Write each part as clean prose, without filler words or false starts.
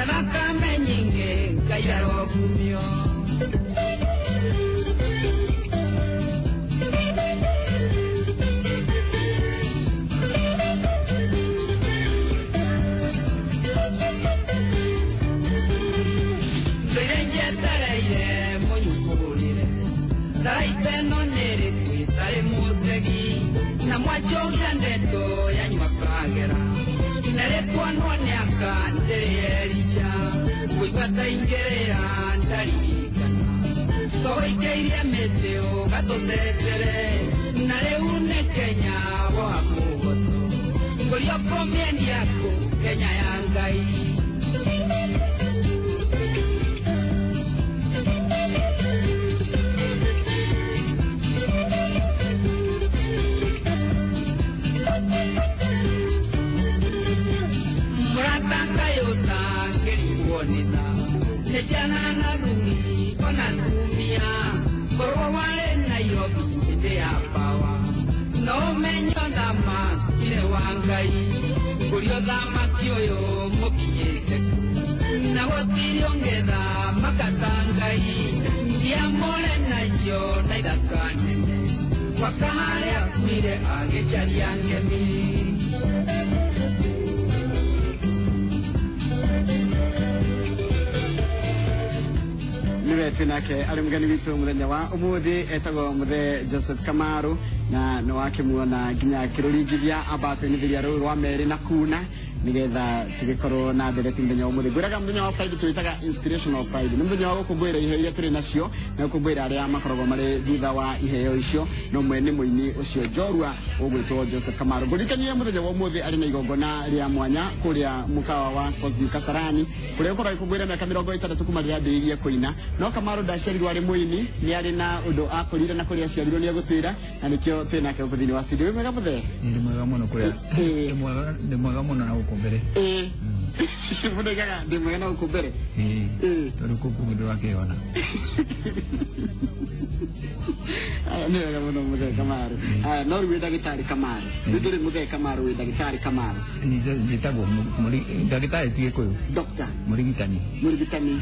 Thakame nyingĩ Ngai arokumio. Ndũire njetereire mũnyukũrĩre tharaita ĩno nĩrĩku ĩtarĩ mũtegi na mwanjogia ndeto yanyua kagera nerĩkwanwo nĩ aka ndĩrĩerija ngũigua ta ingĩrĩra ndaririkana tũgũikĩirie mĩtĩ ũgatũtetere na rĩu nĩ Kenya woha mũgoto ngũrio kũmĩendia kũ Kenya ya Ngai. Mũrata kaĩ ũtangĩrigwo nĩ tha nĩ ciana na thuri ona atumia korwo warĩ Nairobi hĩndĩ ya pawa no ũmenye ũthamaki nĩ wa Ngai ngũria ũthamaki ũyũ mũkinyĩte kũ na gũtirĩ ũngĩthamaka ta Ngai ndiamũre nacio na ithaka nene gwaka harĩa akuire agĩcaria ngemi. Niwe twĩ nake arĩ mũgeni witũ mũthenya wa ũmũthĩ etagwo mũthee Joseph Kamaru na nĩ wakĩmuona nginya akĩrũringithia amba atũinithĩria rũu rwa merĩ na kuna nigetha tũgĩkorwo na ndereti mũthenya wa ũmũthĩ. Ngwĩraga mũthenya wa Friday tũwĩtaga inspirational Friday, nĩ mũthenya wa gũkũngũĩra iheo iria tũrĩ nacio na gũkũngũĩra arĩa makoragwo marĩ thutha wa iheo icio, na ũmwe nĩ mũini ũcio njorua ũgwĩtwo Joseph Kamaru. Ngũririkanie mũthenya wa ũmũthĩ arĩ na igongona rĩa mwanya kũrĩa mũkawa wa Sports View Kasarani kũrĩa ũkoragwo agĩkũngũĩra mĩaka 60 kuma rĩrĩa ambĩrĩirie kũina. No Kamaru ndaciarirwo arĩ mũini, nĩ arĩ na ũndũ akũrire na kũrĩa aciarirwo nĩ egũtwĩra, na nĩkĩo twĩ nake gũkũ thĩinĩ wa studio. Wĩ mwega mũthee? Ndĩ mwega mũno kũrĩa. Ĩĩ. Ndĩ mwega mũno na gũkũ mbere. Ĩĩ. Mũndũ oigaga ndĩ mwega na gũkũ mbere. Ĩĩ. Ĩĩ. Tondũ kũu kũngĩ ndũrakĩona. Aya, nĩ wega mũno mũthee Kamaru. Aya, no rĩu wĩ ndagĩtarĩ Kamaru. Rĩu ndũrĩ mũthee Kamaru, wĩ ndagĩtarĩ Kamaru. Njĩtagwo ndagĩtarĩ ti Gĩkũyũ. Doctor. Mũrigitani. Mũrigitani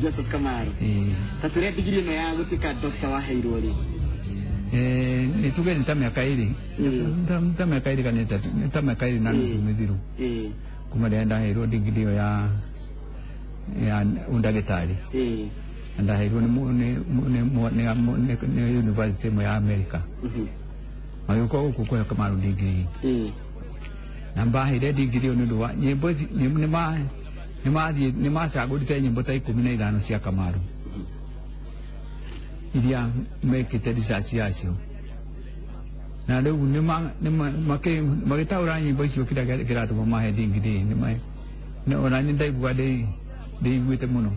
Joseph Kamaru. Ĩĩ. Ta twĩre ndigiri ĩno ya gũtuĩka doctor waheirwo rĩ? Nĩ tuge nĩ ta mĩaka ĩrĩ. Ta mĩaka ĩrĩ kana ĩtatũ, nĩ ta mĩaka 2.5 mĩthiru. Kuma rĩrĩa ndaheirwo ndigiri ĩyo ya ũndagĩtarĩ. Na ndaheirwo nĩ university ĩmwe ya America. Magĩũka gũkũ kũhe Kamaru ndigiri. Na mbaheire ndigiri ĩyo nĩ ũndũ wa nyĩmbo ici nĩ macagũrĩte nyĩmbo ta 15 cia Kamaru iria mekĩte research yacio. Na rĩu magĩtaũra nyĩmbo icio kĩrĩa kĩratũma mahe ndigiri ona nĩ ndaiguaga ndĩiguĩte mũno.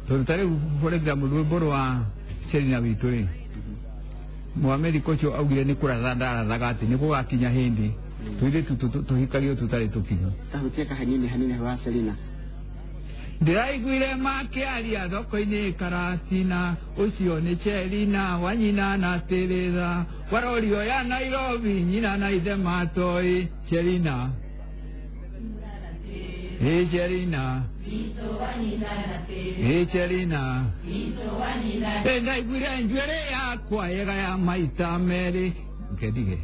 Tondũ ta rĩu for example rwĩmbo rwa Selina witũ rĩ, Mũamerika ũcio augire nĩ kũratha ndarathaga atĩ nĩ gũgakinya hĩndĩ tũirĩtu tũhikagio tũtarĩ tũkinyu. Tahutia kahanini hanini hau ha Selina. Ndĩraiguire makĩaria thoko-inĩ Karatina, ũcio nĩ Selina wa nyina na Tĩrĩtha, warorio ya Nairobi nyina na ithe matoĩ Selina. Ĩ Selina. Ĩ Selina. Ĩ ndaiguire njuĩrĩ yakwa yega ya maita merĩ. Ngendige.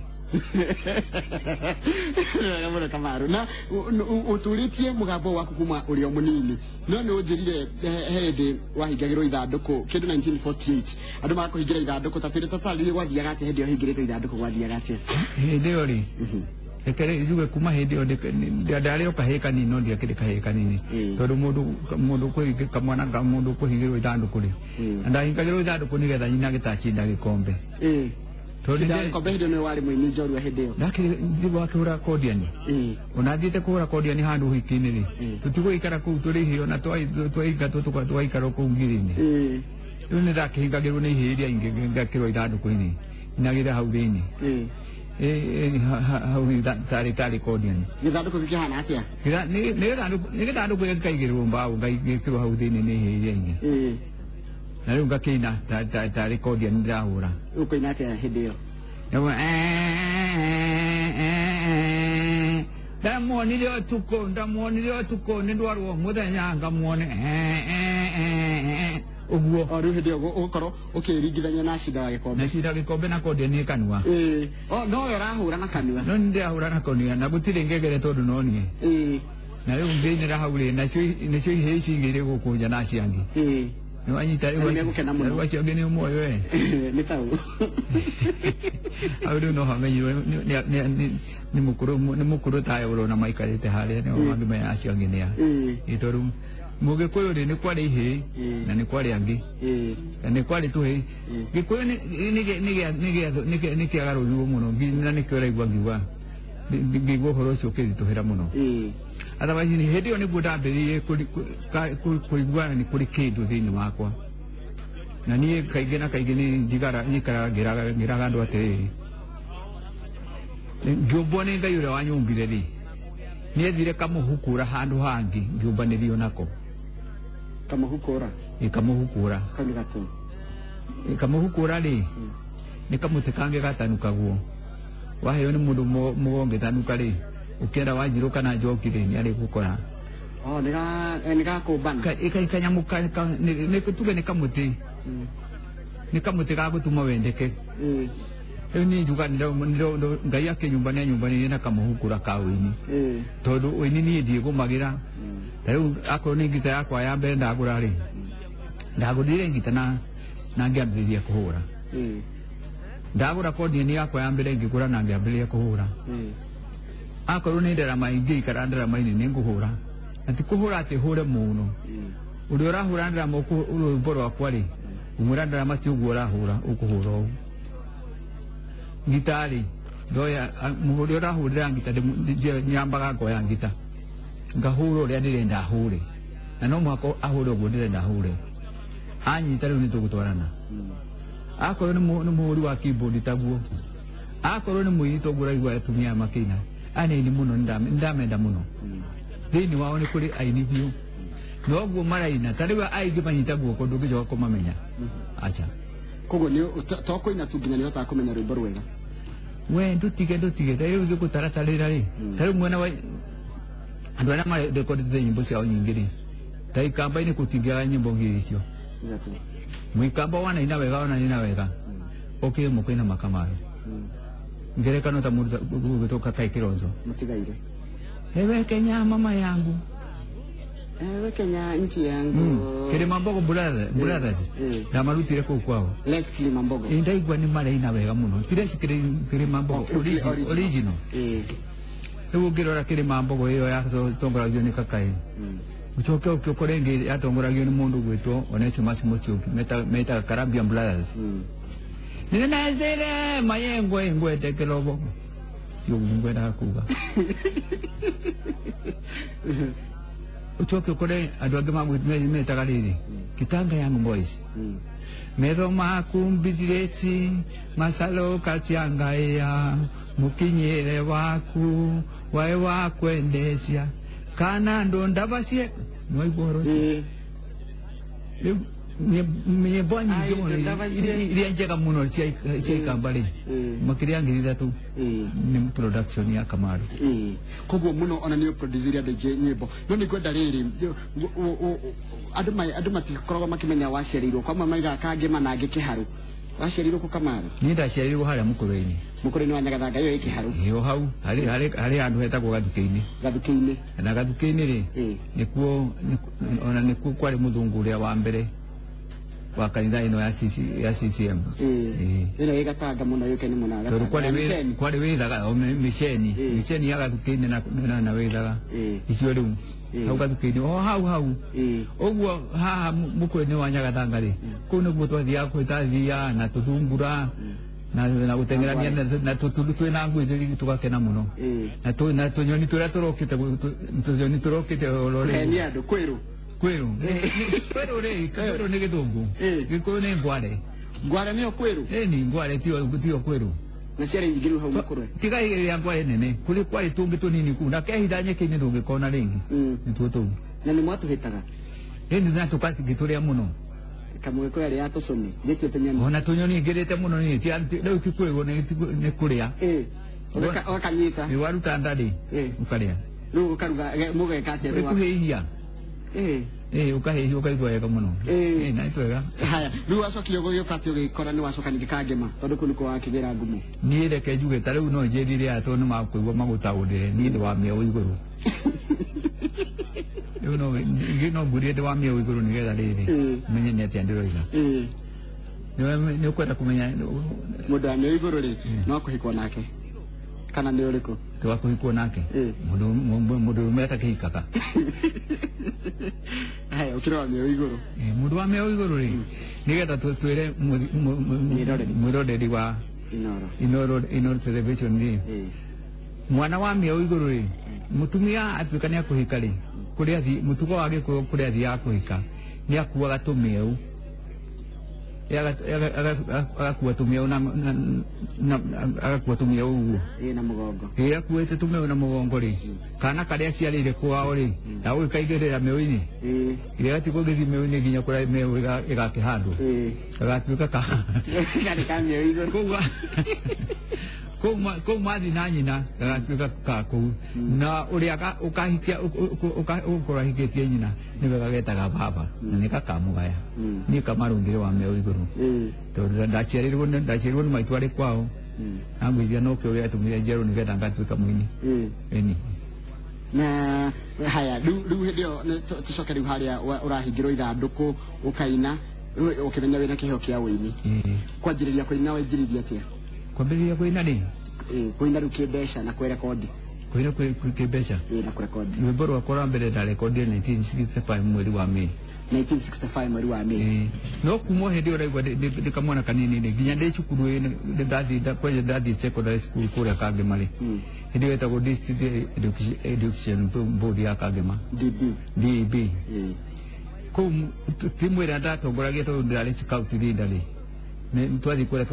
Wega mũno Kamaru. Na ũtũrĩtie mũgambo waku kuma ũrĩ o mũnini, no nĩ ũnjĩrire he hĩndĩ wahingagĩrwo ithandũkũ kĩndũ 1948 andũ magakũhingĩra ithandũkũ. Ta twĩre tatarĩrie gwathiaga atĩa hĩndĩ ĩyo hingĩrĩtwo ithandũkũ, gwathiaga atĩa? Hĩndĩ ĩyo rĩ, reke njuge kuma hĩndĩ ĩyo ndarĩ o kahĩĩ kanini, no ndiakĩrĩ kahĩĩ kanini. Tondũ mũndũ kũhinga kamwana ka mũndũ kũhingĩrwo ithandũkũ rĩ, na ndahingagĩrwo ithandũkũ nĩgetha nyina agĩtacinda gĩkombe. Tondũ Cinda gĩkombe hĩndĩ ĩyo nĩwe warĩ mũini njorua hĩndĩ ĩyo. Ndakĩrĩ wakĩhũra kondiani. Ona thiĩte kũhũra kondiani handũ ũhiki-inĩ rĩ, tũtigũikara kũu tũrĩhio na twaingatwo tũgaikara kũu ngiri-inĩ. Rĩu nĩ ndakĩhingagĩrwo nĩ ihĩĩ iria ingĩ ngekĩrwo ithandũkũ-inĩ inagĩre hau thĩinĩ. Hau tarĩ kondiani. Gĩthandũkũ kĩu kĩhana atĩa? Nĩ gĩthandũkũ gĩkaigĩrĩrwo mbaũ ngekĩrwo hau thĩinĩ nĩ ihĩĩ iria ingĩ. Na rĩu ngakĩina tarĩ kondiani ndĩrahũra. Ũkũina atĩa hĩndĩ ĩyo? Ndamuonire ũtukũ, ndamuonire ũtukũ, nĩ ndwarwo mũthenya ngamuone. Ũguo. O rĩu hĩndĩ ĩyo ũgũkorwo ũkĩringithania na cinda wa gĩkombe. Na cinda gĩkombe na kondia nĩ kanua. Ĩĩ. O no we ũrahũra na kanua. No nĩ ndĩrahũra na kanua na gũtirĩ ngengere tondũ no niĩ. Ĩĩ. Na rĩu ngĩinĩra hau rĩ, nacio nĩcio ihĩĩ ici ingĩ irĩ gũkũ nja na acio angĩ. Ĩĩ. Nĩ wanyita rĩu Nĩ megũkena mũno. Rĩu acio angĩ nĩ ũmoĩ we. Nĩ ta ũũ. Hau rĩu no hamenyirwo nĩ mũkũrũ, nĩ mũkũrũ tayo ũrona maikarĩte harĩa nĩo mangĩmenya acio angĩ nĩ a. Ĩĩ. Ĩ tondũ Mũgĩkũyũ rĩ, nĩ kwarĩ ihĩĩ na nĩ kwarĩ angĩ. Ĩĩ. Na nĩ kwarĩ tũhĩĩ. Gĩkũyũ nĩ kĩagarũrirwo mũno nginya nĩkĩo ũraigua ngiuga ngĩigua ũhoro ũcio ũkĩritũhĩra mũno. Ĩĩ. Otherwise nĩ hĩndĩ ĩyo nĩguo ndambĩrĩirie kũigua nĩ kũrĩ kĩndũ thĩinĩ wakwa. Na niĩ kaingĩ na kaingĩ nĩ njikaraga ngĩraga andũ atĩrĩrĩ, ngĩũmbwo nĩ Ngai ũrĩa wanyũmbire rĩ, nĩethire kamũhukũra handũ hangĩ ngĩũmbanĩrio nako. Kamũhukũra? Ĩ, kamũhukũra. Kau nĩ gatũ. Ĩ, kamũhukũra rĩ, nĩ kamũtĩ kangĩ gatanukagwo. Waheo nĩ mũndũ mũgongĩtanuka rĩ, ũkĩenda Wanjirũ kana Njoki rĩ, nĩ arĩgũkora. Oh, nĩ nĩ gakũmbana. Kanyamũ nĩ tuge nĩ kamũtĩ. Nĩ kamũtĩ ga gũtũma wendeke. Rĩu niĩ njuga Ngai akĩnyũmba nĩ anyũmbanĩire na kamũhukũra ka ũini. Tondũ ũini niĩ ndiĩgũmagĩra. Ta rĩu akorwo nĩ ngita yakwa ya mbere ndagũra rĩ, ndagũrire ngita na ngĩambĩrĩria kũhũra. Ndagũra kondieni yakwa ya mbere ngĩgũra na ngĩambĩrĩria kũhũra. Akorwo nĩ ndarama ingĩikara ndarama-inĩ nĩ ngũhũra. Na ti kũhũra atĩ hũre mũno. Ũrĩa ũrahũra ndarama rwĩmbo rwakwa rĩ, ngũmwĩra ndarama ti ũguo ũrahũra, ũkũhũra ũũ. Ngita rĩ, ndoya, mũhũri ũrahũrĩra ngita, nyambaga ngoya ngita. Ngahũra ũrĩa ndĩrenda ahũre. Na no mũhaka ahũre ũguo ndĩrenda ahũre. Anyita rĩu nĩ tũgũtwarana. Akorwo nĩ mũhũri wa keyboard taguo. Akorwo nĩ mũini toguo ũraigua atumia aya makĩina. Aya nĩ aini mũno, nĩ ndamenda mũno. Thĩinĩ wao nĩ kũrĩ aini biũ. Noguo maraina, ta rĩu aingĩ manyita guoko ndũngĩcoka kũmamenya. Aca. Koguo nĩ to kũina tu nginya nĩ ũhotaga kũmenya rwĩmbo rwega. We ndũtige, ndũtige, ta rĩu ngĩgũtaratarĩra rĩ, ta rĩu mwena wa andũ arĩa marekondete nyĩmbo ciao nyingĩ rĩ, ta ikamba-inĩ gũtingĩaga nyĩmbo ngiri icio. Ithatũ. Mũikamba wanaina wega, wanaina wega. Okire mũkaina makamaro. Ngerekano ta mũndũ ũgĩtwo Kakai Kĩronzo. Mũtigaire. Ewe Kenya mama yangu. Ewe Kenya nchi yangu. Kilimambogo brothers. Ndamarutire kũu kwao. Les Kilimambogo. Ĩ, ndaigua nĩ maraina wega mũno. Ti Les Kilimambogo, Oh, original. original. Rĩu ũngĩrora Kilimambogo ĩyo yatongoragio nĩ Kakai. Ũcoke ũke ũkore ĩngĩ yatongoragio nĩ mũndũ ũgwĩtwo Onesimus Musyoki, metaga Caribbean Brothers. Nĩnezire mayengwe ngwete kĩrobo. Ti ũguo ngwendaga kuga. Ũcoke ũkore andũ angĩ metaga rĩrĩ, Kitanga Young Boys. Metho maku mbithirĩti, masalo katiangaia, mũkinyĩre waku, waĩ wa kwendecia, kana andũ ndabacie. Nĩwaigua ũhoro ũcio? Rĩu nyĩmbo nyingĩ Ai, mũno ndabacie. iria njega mũno cia Ikamba rĩ, makĩria ya ngiri ithatũ nĩ production ya Kamaru. Koguo mũno ona nĩ ũproduce andũ aingĩ nyĩmbo. No nĩ ngwenda rĩrĩ, andũ matikoragwo makĩmenya waciarĩirwo, kwa amwe maigaga Kangema na angĩ Kĩharũ. Waciarĩirwo kũ Kamaru? Niĩ ndaciarĩirwo harĩa Mũkũrwe-inĩ. Mũkũrwe-inĩ wa Nyagathanga ĩyo ĩ Kĩharũ? Ĩ, o hau, harĩ handũ hetagwo Gathukĩ-inĩ. Gathukĩ-inĩ. Na Gathukĩ-inĩ rĩ, ona nĩkuo kwarĩ mũthũngũ ũrĩa wa mbere wa kanitha ĩno ya CC, ya CCM. Ĩno ĩ Gatanga mũno, yũkaine mũno na Tondũ Gatanga. Ya Mĩceni. kwarĩ wĩthaga, o mĩceni. Mĩceni ya Gathukĩ-inĩ na wĩthaga. Icio rĩu. Hau Gathukĩ-inĩ, o hau hau. Ũguo haha Mũkũrwe-inĩ wa Nyagathanga rĩ, kũu nĩguo twathiaga kwĩtathia na tũthungura, na gũteng'erania na tũtundu twĩna ngui tũgakena mũno. Na tũnyoni tũrĩa tũrokĩte tũnyoni tũrokĩte oro rĩu. Kũhenia andũ, kwĩrũ. Kwĩrũ. Kwĩrũ rĩ, kwĩrũ nĩ gĩthũngũ. Gĩkũyũ nĩ ngware. Ngware nĩyo kwĩrũ? Ĩni, ngware tiyo kwĩrũ. Na ciarĩ nyingĩ rĩu hau Mũkũrwe? Tiga ĩrĩa ngware nene, kũrĩ kwarĩ tũngĩ tũnini kũu, na kehitha nyeki-inĩ ndũngĩkona rĩngĩ. Nĩtuo tũu. Na nĩ mwatũhĩtaga? Ĩni, na tũkatũrĩa mũno. Kamũgĩkũyũ arĩa ya tũcũni, nĩtuo tũnyoni. Ona tũnyoni ngĩrĩte mũno niĩ, rĩu ti kwĩrwo, nĩ kũrĩa. Ũgakanyita. Ĩ, waruta nda rĩ, ũkarĩa. Rĩu ũkaruga mũgeka atĩa rĩu? Ĩkũhĩhia. Ĩ, ũkahĩhia ũkaigua wega mũno. Ĩ, na nĩ twega. Haya, rĩu wacokire gũgĩũka atĩ ũgĩkora nĩ wacoka ningĩ Kangema, tondũ kũu nĩkuo wakĩgĩra ngumo. Niĩ reke njuge ta rĩu no njĩrire aya tondũ nĩmakũigua magũtaũrĩre, niĩ ndĩ wa mĩeũ igũrũ. Rĩu no no ngwĩrire ndĩ wa mĩeũ igũrũ nĩgetha rĩrĩ menye nĩ atĩa ndĩroiga. Nĩ ũkwenda kũmenya Mũndũ wa mĩeũ igũrũ rĩ, no kũhikwo nake kana nĩ ũrĩkũ? Ti wa kũhikwo nake. Mũndũ mũndũ ũrũme atakĩhikaga. Haya, ũkĩrĩ wa mĩeũ igũrũ. Mũndũ wa mĩeũ igũrũ rĩ, nĩgetha twĩre mwĩroreri wa Inoro Inoro Television rĩ, mwana wa mĩeũ igũrũ rĩ, mũtumia atuĩka nĩ akũhika rĩ, kũrĩa athiĩ mũtugo wa Gĩkũyũ kũrĩa athiaga kũhika nĩ akuaga tũmĩeũ, agakua tũmĩeũ na agakua tũmĩeũ ũguo. Ĩ, na mũgongo. Ĩ, akuĩte tũmĩeũ na mũgongo rĩ, kana karĩa aciarĩire kwao rĩ, na gũgĩkaigĩrĩra mĩeũ-inĩ, gĩgatigwo gĩthiĩ mĩeũ-inĩ nginya kũrĩa mĩeũ ĩgakĩhandwo, gagatuĩka ka Karĩ ka mĩeũ igũrũ. Kũu mathiĩ na nyina gagatuĩka ka kũu, na ũrĩa ũkahikia ũgũkorwo ahikĩtie nyina nĩwe gagetaga baba, na nĩ gakamũgaya. Niĩ kamarũngire wa mĩeũ igũrũ tondũ ndaciarĩirwo nĩ maitũ arĩ kwao, na ngwĩciria nokĩo gĩatũmire njiarwo nĩgetha ngatuĩka mũini. Ĩni. Na haya, rĩu hĩndĩ ĩyo tũcoke rĩu harĩa ũrahingĩrwo ithandũkũ ũkaina, ũkĩmenya wĩna kĩheo kĩa ũini. Kwanjĩrĩria kũina wanjĩrĩirie atĩa? Kwambĩrĩria kũina rĩ? Kũina rĩu kĩmbeca na kũrekondi. Kũina kĩmbeca? Ĩ, na kũrekondi. Rwĩmbo rwakwa rwa mbere ndarekondire 1965 mweri wa Mĩĩ. 1965 mweri wa Mĩĩ. No kuma hĩndĩ ĩyo ũraigua ndĩ kamwana kanini rĩ, nginya ndĩ cukuru ĩ, kwanja ndathiĩ secondary school kũrĩa Kangema rĩ, hĩndĩ ĩyo ĩtagwo District Education Board ya Kangema. DB. DEB. Kũu timu ĩrĩa ndatongoragia tondũ ndĩrarĩ scout leader rĩ, nĩ twathiĩ kũrĩa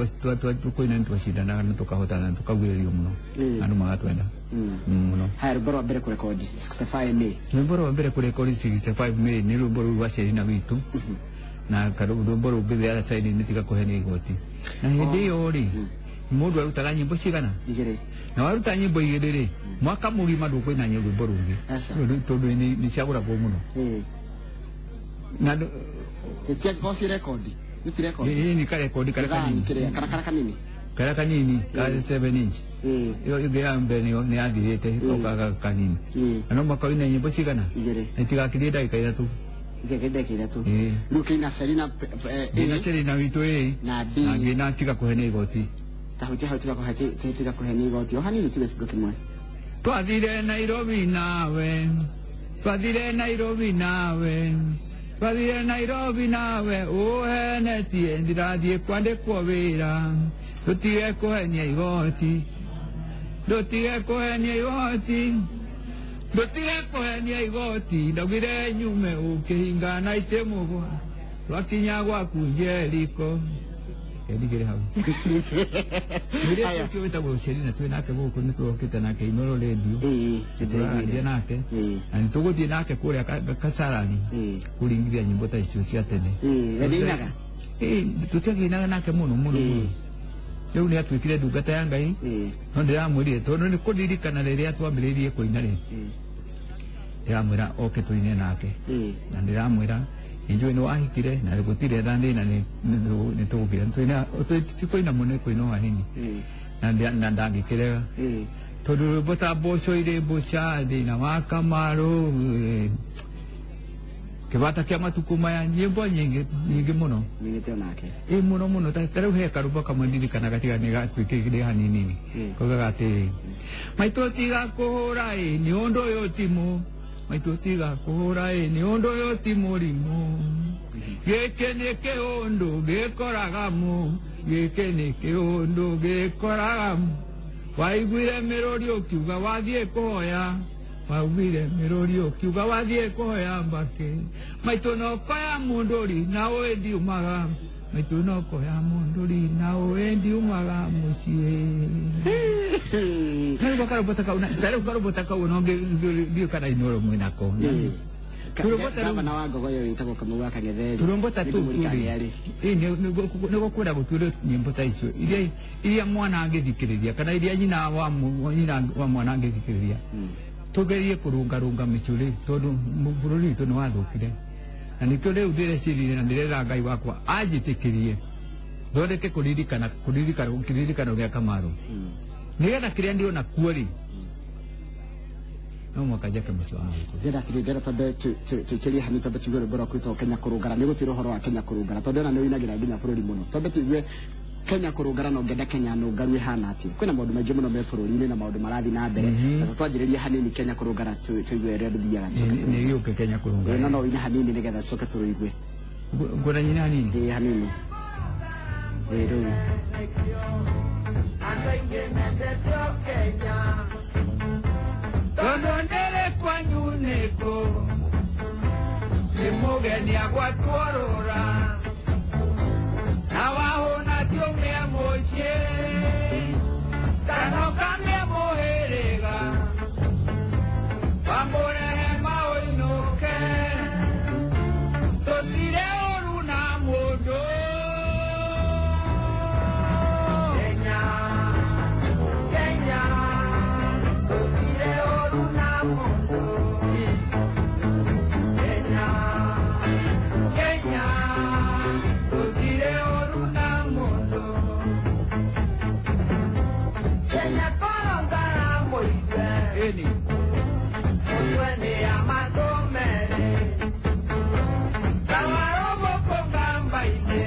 kũina nĩ twacindanaga na tũkahotana na tũkaugĩrĩrio mũno, andũ magatwenda mũno. Haya, rwĩmbo rwa mbere kũrekondi 65 May. Rwĩmbo rwa mbere kũrekondi 65 May nĩ rwĩmbo rũu rwa Selina witũ, na rwĩmbo rũngĩ the other side nĩ tiga kũhenia igoti. Na hĩndĩ ĩyo rĩ, mũndũ arutaga nyĩmbo cigana? Igĩrĩ. Na waruta nyĩmbo igĩrĩ rĩ, mwaka mũgima ndũkũina rwĩmbo rũngĩ, tondũ nĩ ciagũragwo mũno. Na ciakorwo ci rekondi? Nĩ ti rekondi? Ĩ, nĩ karekondi karĩa kanini. Karĩa kanini? Karĩa kanini ka 7 inch. Ĩyo ĩngĩ ya mbere nĩ yathirĩte, okaga kanini. Na no mwaka ũine nyĩmbo cigana? Igĩrĩ. Na itigakirie ndagĩka ithatũ. Itigakirie ndagĩka ithatũ. Rĩu ũkĩina Selina Ngĩina Selina witũ ĩ, na B. Na ngĩina tiga kũhenia igoti. Ta hutia hau tiga kũhenia igoti. O hanini tu gĩcigo kĩmwe. Twathire Nairobi nawe, twathire Nairobi nawe, twathire Nairobi nawe, ũhenetie ndirathiĩ kwandĩkwo wĩra, ndũtige kũhenia igoti, ndũtige kũhenia igoti, ndũtige kũhenia igoti, ndaugire nyume ũkĩhinga na itĩ mũgwa, twakinya gwaku Jeriko. Ndigĩre hau. Mũirĩtu ũcio wĩtagwo Selina twĩ nake gũkũ nĩ twokĩte nake Inoro Radio. Tũrarandia nake. Na nĩ tũgũthiĩ nake kũrĩa Kasarani kũringithia nyĩmbo ta icio cia tene. Nĩainaga? Tũtiakĩinaga nake mũno mũno mũno. Rĩu nĩ atuĩkire ndungata ya Ngai. No ndĩramwĩrire tondũ nĩ kũririkana rĩrĩa twambĩrĩirie kũina rĩ, ndĩramwĩra oke tũine nake. Na ndĩramwĩra nĩnjũĩ nĩ wahikire na gũtirĩ thĩna nĩ tũgũkira. Ti kũina mũno, nĩ kũina o hanini. Na ndangĩkĩrega. Tondũ rwĩmbo ta mboco irĩ mbũca thĩna wa Kamaru, kĩbata kĩa matukũ maya, nyĩmbo nyingĩ nyingĩ mũno. Nyingĩte onake. Ĩ, mũno mũno. Ta rĩu he karũmbo kamwe ndirikanaga tiga nĩ gatuĩkire hanini. Kaugaga atĩrĩ, maitũ tiga kũhũra ĩ, nĩ ũndũ ũyũ ti mũ, maitũ tiga kũhũra ĩ, nĩ ũndũ ũyũ ti mũrimũ, gĩkĩ nĩ kĩũndũ gĩkoraga mũ, gĩkĩ nĩ kĩũndũ gĩkoraga mũ, waiguire mĩrũri ũkiuga wathiĩ kũhoya, waiguire mĩrũri ũkiuga wathiĩ kũhoya mbakĩ, maitũ no koya mũndũri na ũĩ ndiumaga, maitũ no koya mũndũri na ũĩ ndiumaga mũciĩ. Rĩu karũmbo ta kau, ta rĩu karũmbo ta kau no ngĩũka na Inoro mwĩnako. Tũrwĩmbo ta rũu- Gavana wa Ngogoyo wĩtagwo Kamau wa Kang'etheri. Turwĩmbo ta tũu Nĩngũmũririkania rĩ. Ĩ, nĩ gũkwenda gũtuĩrwo nyĩmbo ta icio iria mwana angĩthikĩrĩria kana iria nyina wa mwana angĩthikĩrĩria. Tũgerie kũrũngarũnga mĩcũrĩ tondũ bũrũri witũ nĩ wathũkire, na nĩkĩo rĩu ndĩreciririe na ndĩrera Ngai wakwa anjĩtĩkĩrie thondeke kũririkana kũririkana kĩririkano gĩa Kamaru, nĩgetha kĩrĩa ndĩona kuo rĩ, no mũhaka njake mũciĩ wa Mũgĩkũyũ. Ndĩrenda atĩrĩ, ndĩrenda twambe tũikĩrie hanini, twambe tuigue rwĩmbo rwaku rwĩtagwo Kenya Kũrũngara. Nĩ gũtwĩra ũhoro wa Kenya Kũrũngara, tondũ ndĩrona nĩ ũinagĩra nginya bũrũri mũno. Twambe tuigue Kenya Kũrũngara, na ũngĩenda Kenya nũngaru ĩhana atĩa? Kwĩna maũndũ maingĩ mũno me bũrũri-inĩ na maũndũ marathiĩ na mbere. Na twanjĩrĩrie hanini Kenya Kũrũngara, tũigue ũrĩa rũthiaga, tũcoke Nĩ gĩũke Kenya Kũrũngara. No ũine hanini nĩgetha tũcoke tũrũigue. Ngwenda nyina hanini. Ĩĩ, hanini. Ĩĩ, rĩu. Andũ aingĩ mendete o Kenya tondũ ndĩrĩ kwanyu nĩkũ nĩ mũgeni agwatworũra na wahũna tiũmĩe mũciĩ kana ũkamĩe mũhĩrĩga wamũrehe maũinũke tũtire ũru na mũndũ. Kenya, Kenya, tũtire ũru na mũndũ. Kenya, Kenya, tũtire ũru na mũndũ. Kenya kũrũngara mũigue Ĩni. Mũtwe nĩ ya matũ merĩ kawarũgũkũ ngamba-inĩ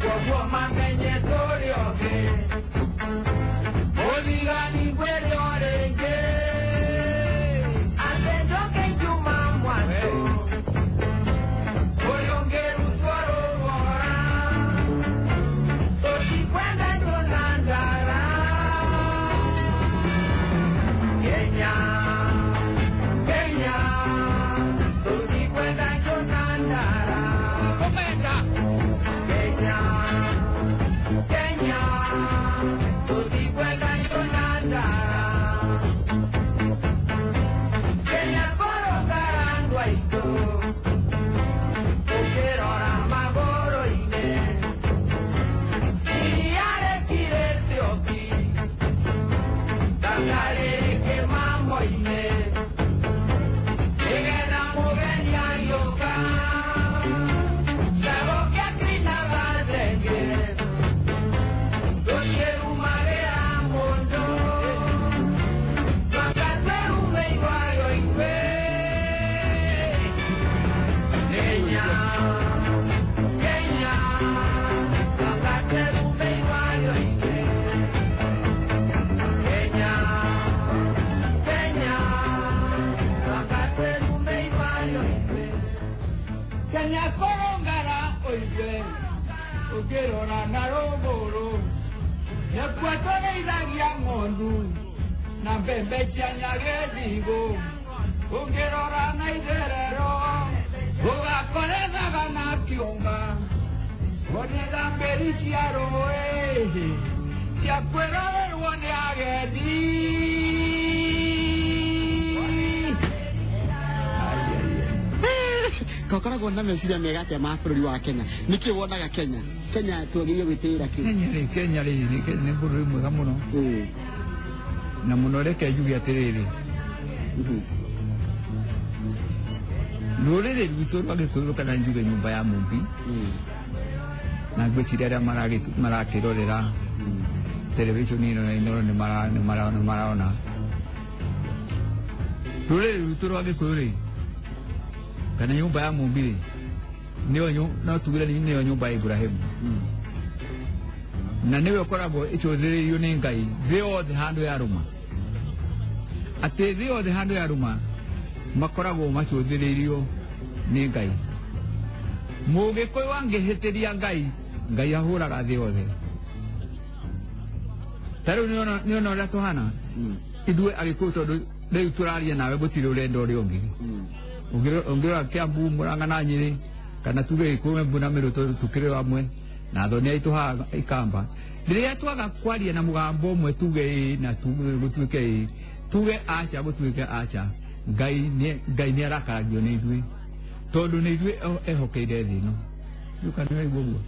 koguo mamenye tũrĩ ogĩ mũthigani ngwĩrĩ o rĩngĩ atĩ njoke njuma mwatũ ũrĩa ũngĩrutwo rũgora tũtikwenda njũna ndara. Kenya, Kenya, tũtikwenda njũna ndara. Kũmenda. Kenya, Kenya, tũtikwenda njũna ndara. Kenya kũrũngara andũ aitũ ũkĩrora magũrũ-inĩ iria rĩkirĩte ũki tanga rĩrĩ kĩmamo-inĩ nĩgetha mũgeni agĩũka ndagoke akĩinaga thenge tũtiĩrumagĩra mũndũ twanga twerume igwario ikwe. Kenya, Kenya, twanga twerume igwario ikwe. Kenya, Kenya, twanga twerume igwario ikwe. Kenya kũrũngara ũigue ũngĩrora na rũgũrũ nĩkuo tũrĩithagia ng'ondu na mbembe cia nyagĩthigũ, ũngĩrora na itherero ũgakorethaga na kĩũnga one thambĩri cia rũĩ cia kwĩrorerwo nĩ agendi. Ai, ai, ai. Kokoragwo na meciria mega atĩa ma bũrũri wa Kenya? Nĩkĩ wonaga Kenya, Kenya twagĩrĩire gwĩtĩĩra kĩ? Kenya rĩ nĩ bũrũri mwega mũno na mũno. Reke njuge atĩrĩrĩ, rũrĩrĩ rwitũ rwa Gĩkũyũ, kana njuge nyũmba ya Mũmbi, na ngwĩciria arĩa marakĩrorera televisheni ĩno ya Inooro nĩ marona rũrĩrĩ rwitũ rwa Gĩkũyũ rĩ, kana nyũmba ya Mũmbi rĩ, nĩyo no tugire nĩyo nyũmba ya Ibrahimu, na nĩwe ũkoragwo ĩcũthĩrĩirio nĩ Ngai thĩ yothe handũ yarũma, atĩ thĩ yothe handũ yarũma makoragwo macũthĩrĩirio nĩ Ngai. Mũgĩkũyũ angĩhĩtĩria Ngai, Ngai ahũraga thĩ yothe. Ta rĩu nĩona ũrĩa tũhana ithuĩ Agĩkũyũ, tondũ rĩu tũraria nawe gũtirĩ ũrenda ũrĩa ũngĩ. Ũngĩrora Kĩambu, Mũrang'a na Nyĩrĩ, kana tuge Gĩkũyũ, Embu na Mĩrũ, tondũ tũkĩrĩ amwe na thoni aitũ haha Ikamba, rĩrĩa twaga kwaria na mũgambo ũmwe, tuge ĩĩ na tuge gũtuĩke ĩĩ, tuge aca gũtuĩke aca. Ngai nĩ arakaragio nĩ ithuĩ tondũ nĩ ithuĩ ehokeire thĩ ĩno. Nĩũka nĩwaigua ũguo.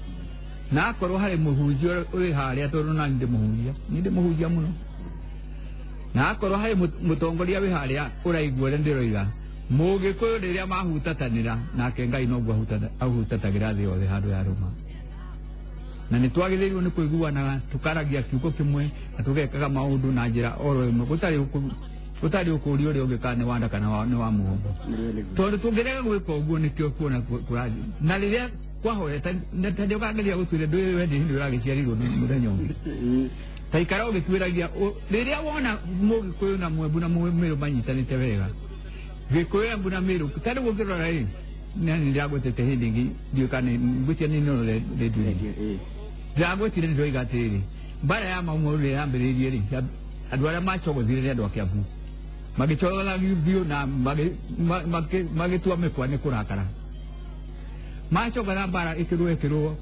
Na akorwo harĩ mũhunjia ũrĩ harĩa, tondũ nani ndĩ mũhunjia, niĩ ndĩ mũhunjia mũno. Na akorwo harĩ mũtongoria wĩ harĩa ũraigua ũrĩa ndĩroiga, Mũgĩkũyũ rĩrĩa mahutatanĩra nake Ngai noguo ahutatagĩra thĩ yothe handũ ya rũma. Na nĩ twagĩrĩirwo nĩ kũiguanaga, tũkaragia kiugo kĩmwe na tũgekaga maũndũ na njĩra oro ĩmwe, gũtarĩ ũkũria ũrĩa ũngĩ kana nĩ wa nda kana nĩ wa mũgongo. Tondũ tũngĩrega gwĩka ũguo nĩkĩo kuona kũrathiĩ. Na rĩrĩa kwahoya ta nĩ ũkageria gũtuĩria ndũĩ we nĩ hĩndĩ ũragĩciarirwo mũthenya ũngĩ. Ta ikara ũgĩtuĩragia rĩrĩa wona Mũgĩkũyũ na Mwembu na Mũmĩrũ manyitanĩte wega, Gĩkũyũ, Embu na Mĩrũ, ta rĩu ũngĩrora rĩ, na nĩ ndĩragwetete hĩndĩ ĩngĩ, ndiũĩ kana ngwĩciria nĩ no rĩndio-inĩ. Ndĩragwetire nĩ ndĩroiga atĩrĩrĩ, mbara ya Mau Mau rĩrĩa yambĩrĩirie rĩ, andũ arĩa macogothire nĩ andũ a Kĩambu. Magĩcogotha biũ na magĩtua mĩkwa nĩ kũrakara. Macogotha mbara ĩkĩrũo ĩkĩrũo.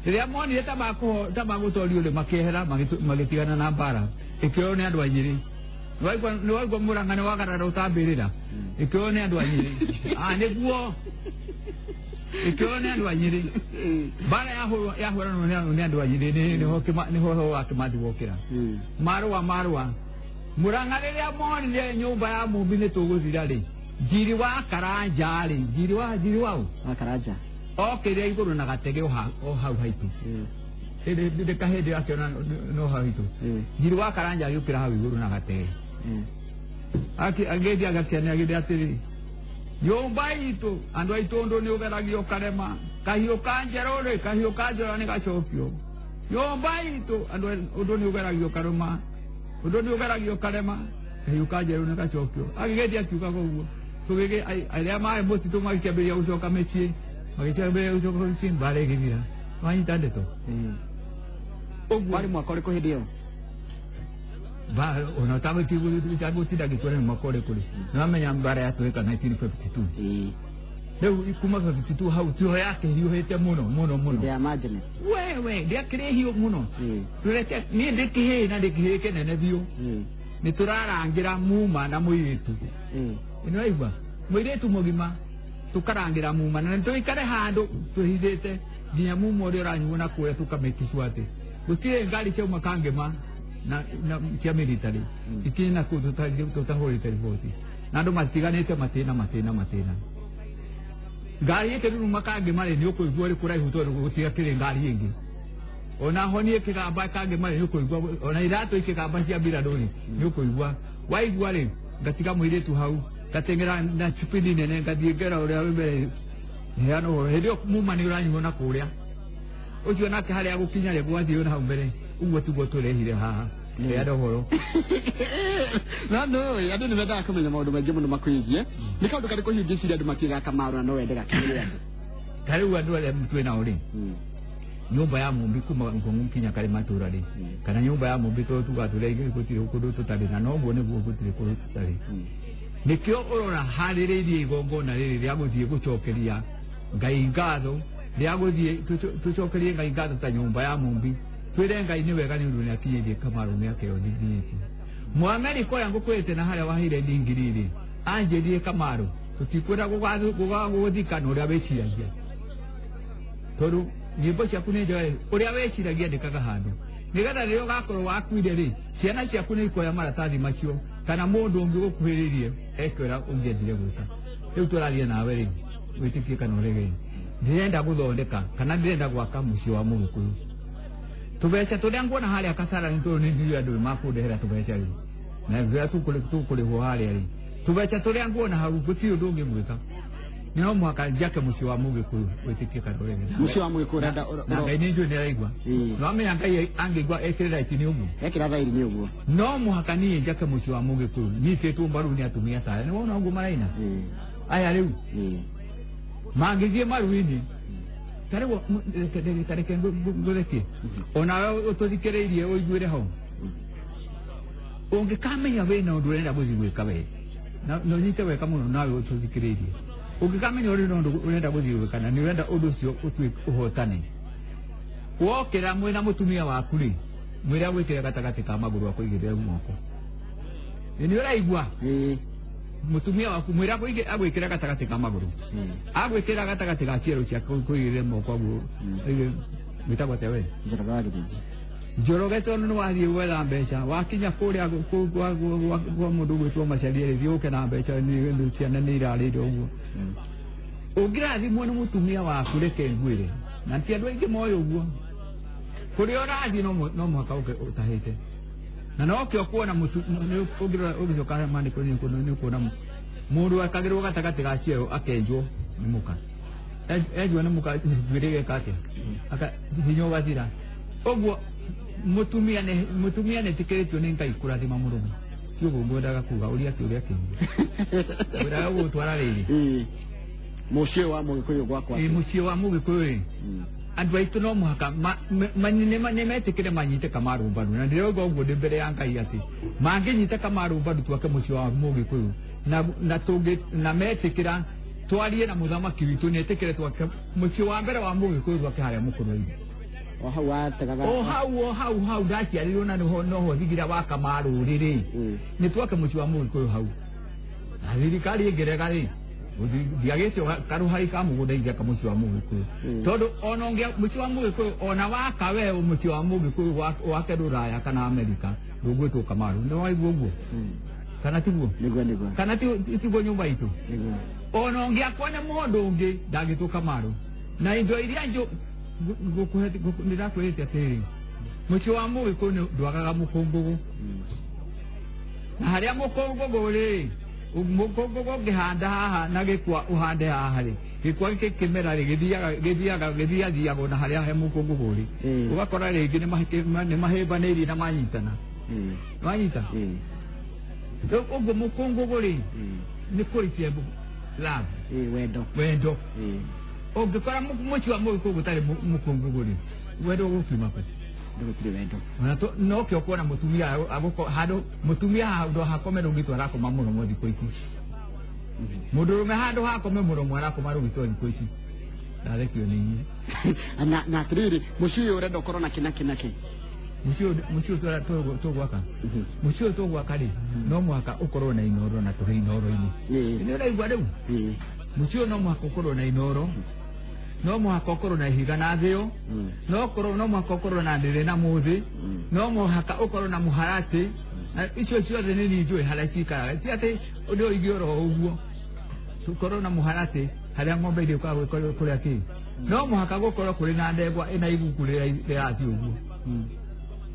Rĩrĩa monire ta magũtorio rĩ, makĩehera, magĩtigana na mbara. Ĩkĩoywo nĩ andũ a Nyĩrĩ. Nĩwaigua Mũrang'a nĩ wagarara ũtambĩrĩra. Ĩkĩoywo nĩ andũ a Nyĩrĩ. Nĩguo. Ĩkĩoywo nĩ andũ a Nyĩrĩ. Mbara yahũranwo nĩ andũ a Nyĩrĩ, nĩho ũhoro wa Kĩmathi wokĩra. Marũa. Mũrang'a rĩrĩa monire nyũmba ya Mũmbi nĩ tũgũthira rĩ, Njiri wa Karanja rĩ, Njiri wa ũ? Wa Karanja. Okĩrire igũrũ na gatege o hau haitũ. Ndĩ kahĩndĩ akĩona no hau haitũ. Njiri wa Karanja agĩũkĩra hau igũrũ na gatege. Agĩthiĩ agakĩanĩagĩrĩra atĩrĩ, nyũmba itũ, andũ aitũ ũndũ nĩ ũgeragio ũkarema, kahiũ ka njerũ rĩ, kahiũ ka njora nĩ gacokio. Nyũmba itũ, andũ ũndũ nĩ ũgeragio ũkarũma, ũndũ nĩ ũgeragio ũkarema, kahiũ ka njerũ nĩ gacokio. Agĩgĩthiĩ akiuga ũguo. Tũgĩgĩ, arĩa marĩ mũtitũ magĩkĩambĩrĩria gũcoka mĩciĩ, magĩkĩambĩrĩria gũcoka mĩciĩ, mbara ĩgĩthira. Wanyita ndeto? Ũguo. Warĩ mwaka ũrĩkũ hĩndĩ ĩyo? Ona tagũtinda ngĩkwĩra nĩ mwaka ũrĩkũ rĩ, nĩwamenya mbara yatũĩka 1952. Rĩu kuma 52 hau tiho yakĩhiũhĩte mũno mũno mũno. Hĩndĩ ya Majanet. Wewe ndĩakĩrĩ hiũ mũno. Tũreke niĩ ndĩ kĩhĩĩ na ndĩ kĩhĩĩ kĩnene biũ. Nĩ tũrarangĩra muma na mũirĩtu. Nĩwaigua? Mũirĩtu mũgima tũkarangĩra muma na tũikare handũ twĩhithĩte nginya muma ũrĩa ũranyuo na kũrĩa tũkamĩkicua atĩ gũtirĩ ngari ciauma Kangema na cia military ikinye na kũu tũtahũrĩte riboti na andũ matiganĩte matĩna. Ngari ĩkĩruruma Kangema rĩ, nĩ ũkũigua ũrĩ kũraihu tondũ gũtiakĩrĩ ngari ĩngĩ. Ona honi ĩkĩgamba Kangema rĩ, nĩ ũkũigua, ona iratũ ikĩgamba cia mbirarũ rĩ, nĩ ũkũigua. Waigua rĩ, ngatiga mũirĩtu hau, ngateng'era na spidi nene, ngathiĩ ngera ũrĩa wĩ mbere, heana ũhoro. Hĩndĩ ĩyo muma nĩ ũranyuo na kũrĩa. Ũcio nake harĩa gũkinya rĩ, gwathiĩ na hau mbere, ũguo tiguo tũrehire haha. Heana ũhoro. No no, andũ nĩ mendaga kũmenya maũndũ maingĩ mũno makwĩgiĩ. Nĩ kaũndũ karĩkũ hihi ũngĩciria andũ matiũĩ Kamaru na no wende gakĩrĩ andũ? Ta rĩu andũ arĩa twĩ nao rĩ, nyũmba ya Mũmbi kuma Ngong'u nginya Karĩma itũũra rĩ, kana nyũmba ya Mũmbi tondũ tugaga tũrĩ aingĩ gũtirĩ kũndũ tũtarĩ, na noguo nĩguo gũtirĩ kũndũ tũtarĩ. Nĩkĩo ũrora harĩrĩirie igongona rĩrĩ rĩa gũthiĩ gũcokeria Ngai ngatho, rĩa gũthiĩ tũcokerie Ngai ngatho ta nyũmba ya Mũmbi, twĩre Ngai nĩ wega nĩ ũndũ nĩ akinyĩtie Kamaru mĩaka ĩyo nginyĩtie. Mũamerika ũrĩa ngũkwĩrĩte na harĩa waheire ndingiri rĩ, anjĩrire Kamaru, tũtikwenda gũgũthika na ũrĩa wĩciragia. Tondũ nyĩmbo ciaku nĩ njega rĩ, ũrĩa wĩciragia andĩkaga handũ. Nĩgetha rĩrĩa ũgakorwo wakuire rĩ, ciana ciaku nĩ ikoya maratathi macio, kana mũndũ ũngĩ ũgũkuhĩrĩirie eke ũrĩa ũngĩendire gwĩka. Rĩu tũraria nawe rĩ, wĩtĩkie kana ũrege, ndĩrenda gũthondeka kana ndĩrenda gwaka mũciĩ wa Mũgĩkũyũ. Tũbeca tũrĩa nguona harĩa Kasarani tondũ nĩ ndiũĩ andũ makũndehera tũbeca rĩ, na tũrĩa tũkũrĩhwo harĩa rĩ, tũbeca tũrĩa nguona hau gũtirĩ ũndũ ũngĩ gwĩka. No mũhaka njake mũciĩ wa Mũgĩkũyũ, wĩtĩkie kana ũrege. Mũciĩ wa Mũgĩkũyũ ũrenda Na Ngai nĩ njũĩ nĩ araigua. Nĩwamenya Ngai angĩigua ekĩre right nĩ ũguo. Ekĩra thairi nĩ ũguo. No mũhaka niĩ njake mũciĩ wa Mũgĩkũyũ, nyitĩtwo mbaru nĩ atumia ta aya. Nĩwona ũguo maraina? Aya rĩu. Mangĩthiĩ maru-inĩ, ta rĩu reke ngũthekie. Onawe ũtũthikĩrĩirie ũiguĩre hau. Ũngĩkamenya wĩna ũndũ ũrenda gũthiĩ gwĩka we, na ũnyite wega mũno nawe ũtũthikĩrĩirie. Ũngĩkamenya ũrĩ na ũndũ ũrenda gũthiĩ gwĩka na nĩ ũrenda ũndũ ũcio ũtuĩke ũhotane, wokĩra mwĩna mũtumia waku rĩ, mwĩre agwĩkĩre gatagatĩ ka magũrũ akũigĩrĩre guoko. Nĩ ũraigua? Mutumia waku mwira agwikira gatagati ka maguru. Agwikira gatagati ga ciero ciake kuigirire moko aguo. Witagwo atia we? Njoroge wa Gĩthĩnji. Njoroge tondu ni wathiĩ gwetha mbeca wakinya kũrĩa kwa mũndũ ũgwĩtwo Macharia rĩ, thiĩ ũke na mbeca nĩ ciana nĩ irarĩire ũguo. Ũngĩrathimwo nĩ mũtumia waku reke ngwĩre, na ti andũ aingĩ moĩ ũguo. Kũrĩa ũrathiĩ no mũhaka ũke ũtahĩte. Na nokĩo kuona ũngĩrora ũgĩcoka harĩa maandĩko-inĩ nĩ ũkuona mũndũ ekagĩrwo gatagatĩ ga ciero akenjwo nĩ mũka. Enjwo nĩ mũka njuĩrĩ ĩgeka atĩa? Hinya ũgathira. Ũguo mũtumia nĩ etĩkĩrĩtio nĩ Ngai kũrathima mũrũme. Ti ũguo ngwendaga kuga, ũria kĩũria kĩngĩ. Ngwendaga gũgũtwara rĩrĩ. Mũciĩ wa Mũgĩkũyũ gwakwa. Mũciĩ wa Mũgĩkũyũ rĩ, andũ aitũ no mũhaka nĩ metĩkĩre manyite Kamaru mbaru. Na ndĩrauga ũguo ndĩ mbere ya Ngai atĩ mangĩnyita Kamaru mbaru twake mũciĩ wa Mũgĩkũyũ na metĩkĩra twarie na mũthamaki witũ nĩ etĩkĩre twake mũciĩ wa mbere wa Mũgĩkũyũ twake harĩa Mũkũrwe-inĩ. O hau wategaga. O hau, o hau, hau ndaciarirwo na noho thingira wa Kamaru rĩrĩ. Nĩ twake mũciĩ wa Mũgĩkũyũ hau. Na thirikari ĩngĩrega rĩ, ndiagĩte karuhari ka mũgũnda ingĩaka mũciĩ wa Mũgĩkũyũ. Tondũ ona ũngĩa mũciĩ wa Mũgĩkũyũ ona waka we mũciĩ wa Mũgĩkũyũ wake Rũraya kana Amerika ndũgwĩtwo Kamaru. Nĩ waigua ũguo? Kana tiguo? Nĩguo, nĩguo. Kana tiguo nyũmba itũ? Nĩguo. Ona ũngĩakwa nĩ mũndũ ũngĩ ndangĩtwo Kamaru. Na indo iria ndĩrakwĩrĩte atĩrĩrĩ, mũciĩ wa Mũgĩkũyũ nĩ ndwagaga mũkũngũgũ. Na harĩa mũkũngũgũ rĩ, mũkũngũgũ ũngĩhanda haha na gĩkwa ũhande haha rĩ, gĩkwa gĩkĩ kĩmera rĩ, gĩthiathiagwo na harĩa he mũkũngũgũ rĩ. Ũgakora rĩngĩ nĩ mahĩmbanĩirie na manyitana. Wanyita? Rĩu ũguo mũkũngũgũ rĩ, nĩ kũricia love. Wendo. Wendo. Ũngĩkora mũciĩ wa Mũgĩkũyũ gũtarĩ mũkũngũgũ rĩ, wendo ũgũkiuma kũ? Gũtirĩ wendo. Ona nokĩo kuona mũtumia handũ mũtumia handũ hakome rũgitwo arakoma mũromo thikũ ici. Mũndũrũme handũ hakome mũromo arakoma rũgitwo thikũ ici. Ndathekio nĩ inyuĩ. Na atĩrĩrĩ, mũciĩ ũyũ ũrenda ũkorwo na kĩ na kĩ na kĩ? Mũciĩ ũyũ tũgwaka. Mũciĩ ũyũ tũgwaka rĩ, no mũhaka ũkorwo na inoro na tũrĩ inoro-inĩ. Nĩ ũraigua rĩu? Mũciĩ ũyũ no mũhaka ũkorwo na inoro. No mũhaka ũkorwo na ihiga na thĩo. No mũhaka ũkorwo na ndĩrĩ na mũthĩ. No mũhaka ũkorwo na mũharatĩ. Na icio ciothe nĩ niĩ njũĩ harĩa cikaraga. Ti atĩ ũndũ ũingĩ oro ũguo. Tũkorwo na mũharatĩ harĩa ng'ombe irĩũkaga kũrĩa kĩ. No mũhaka gũkorwo kũrĩ na ndegwa ĩna iguku rĩrathiĩ ũguo.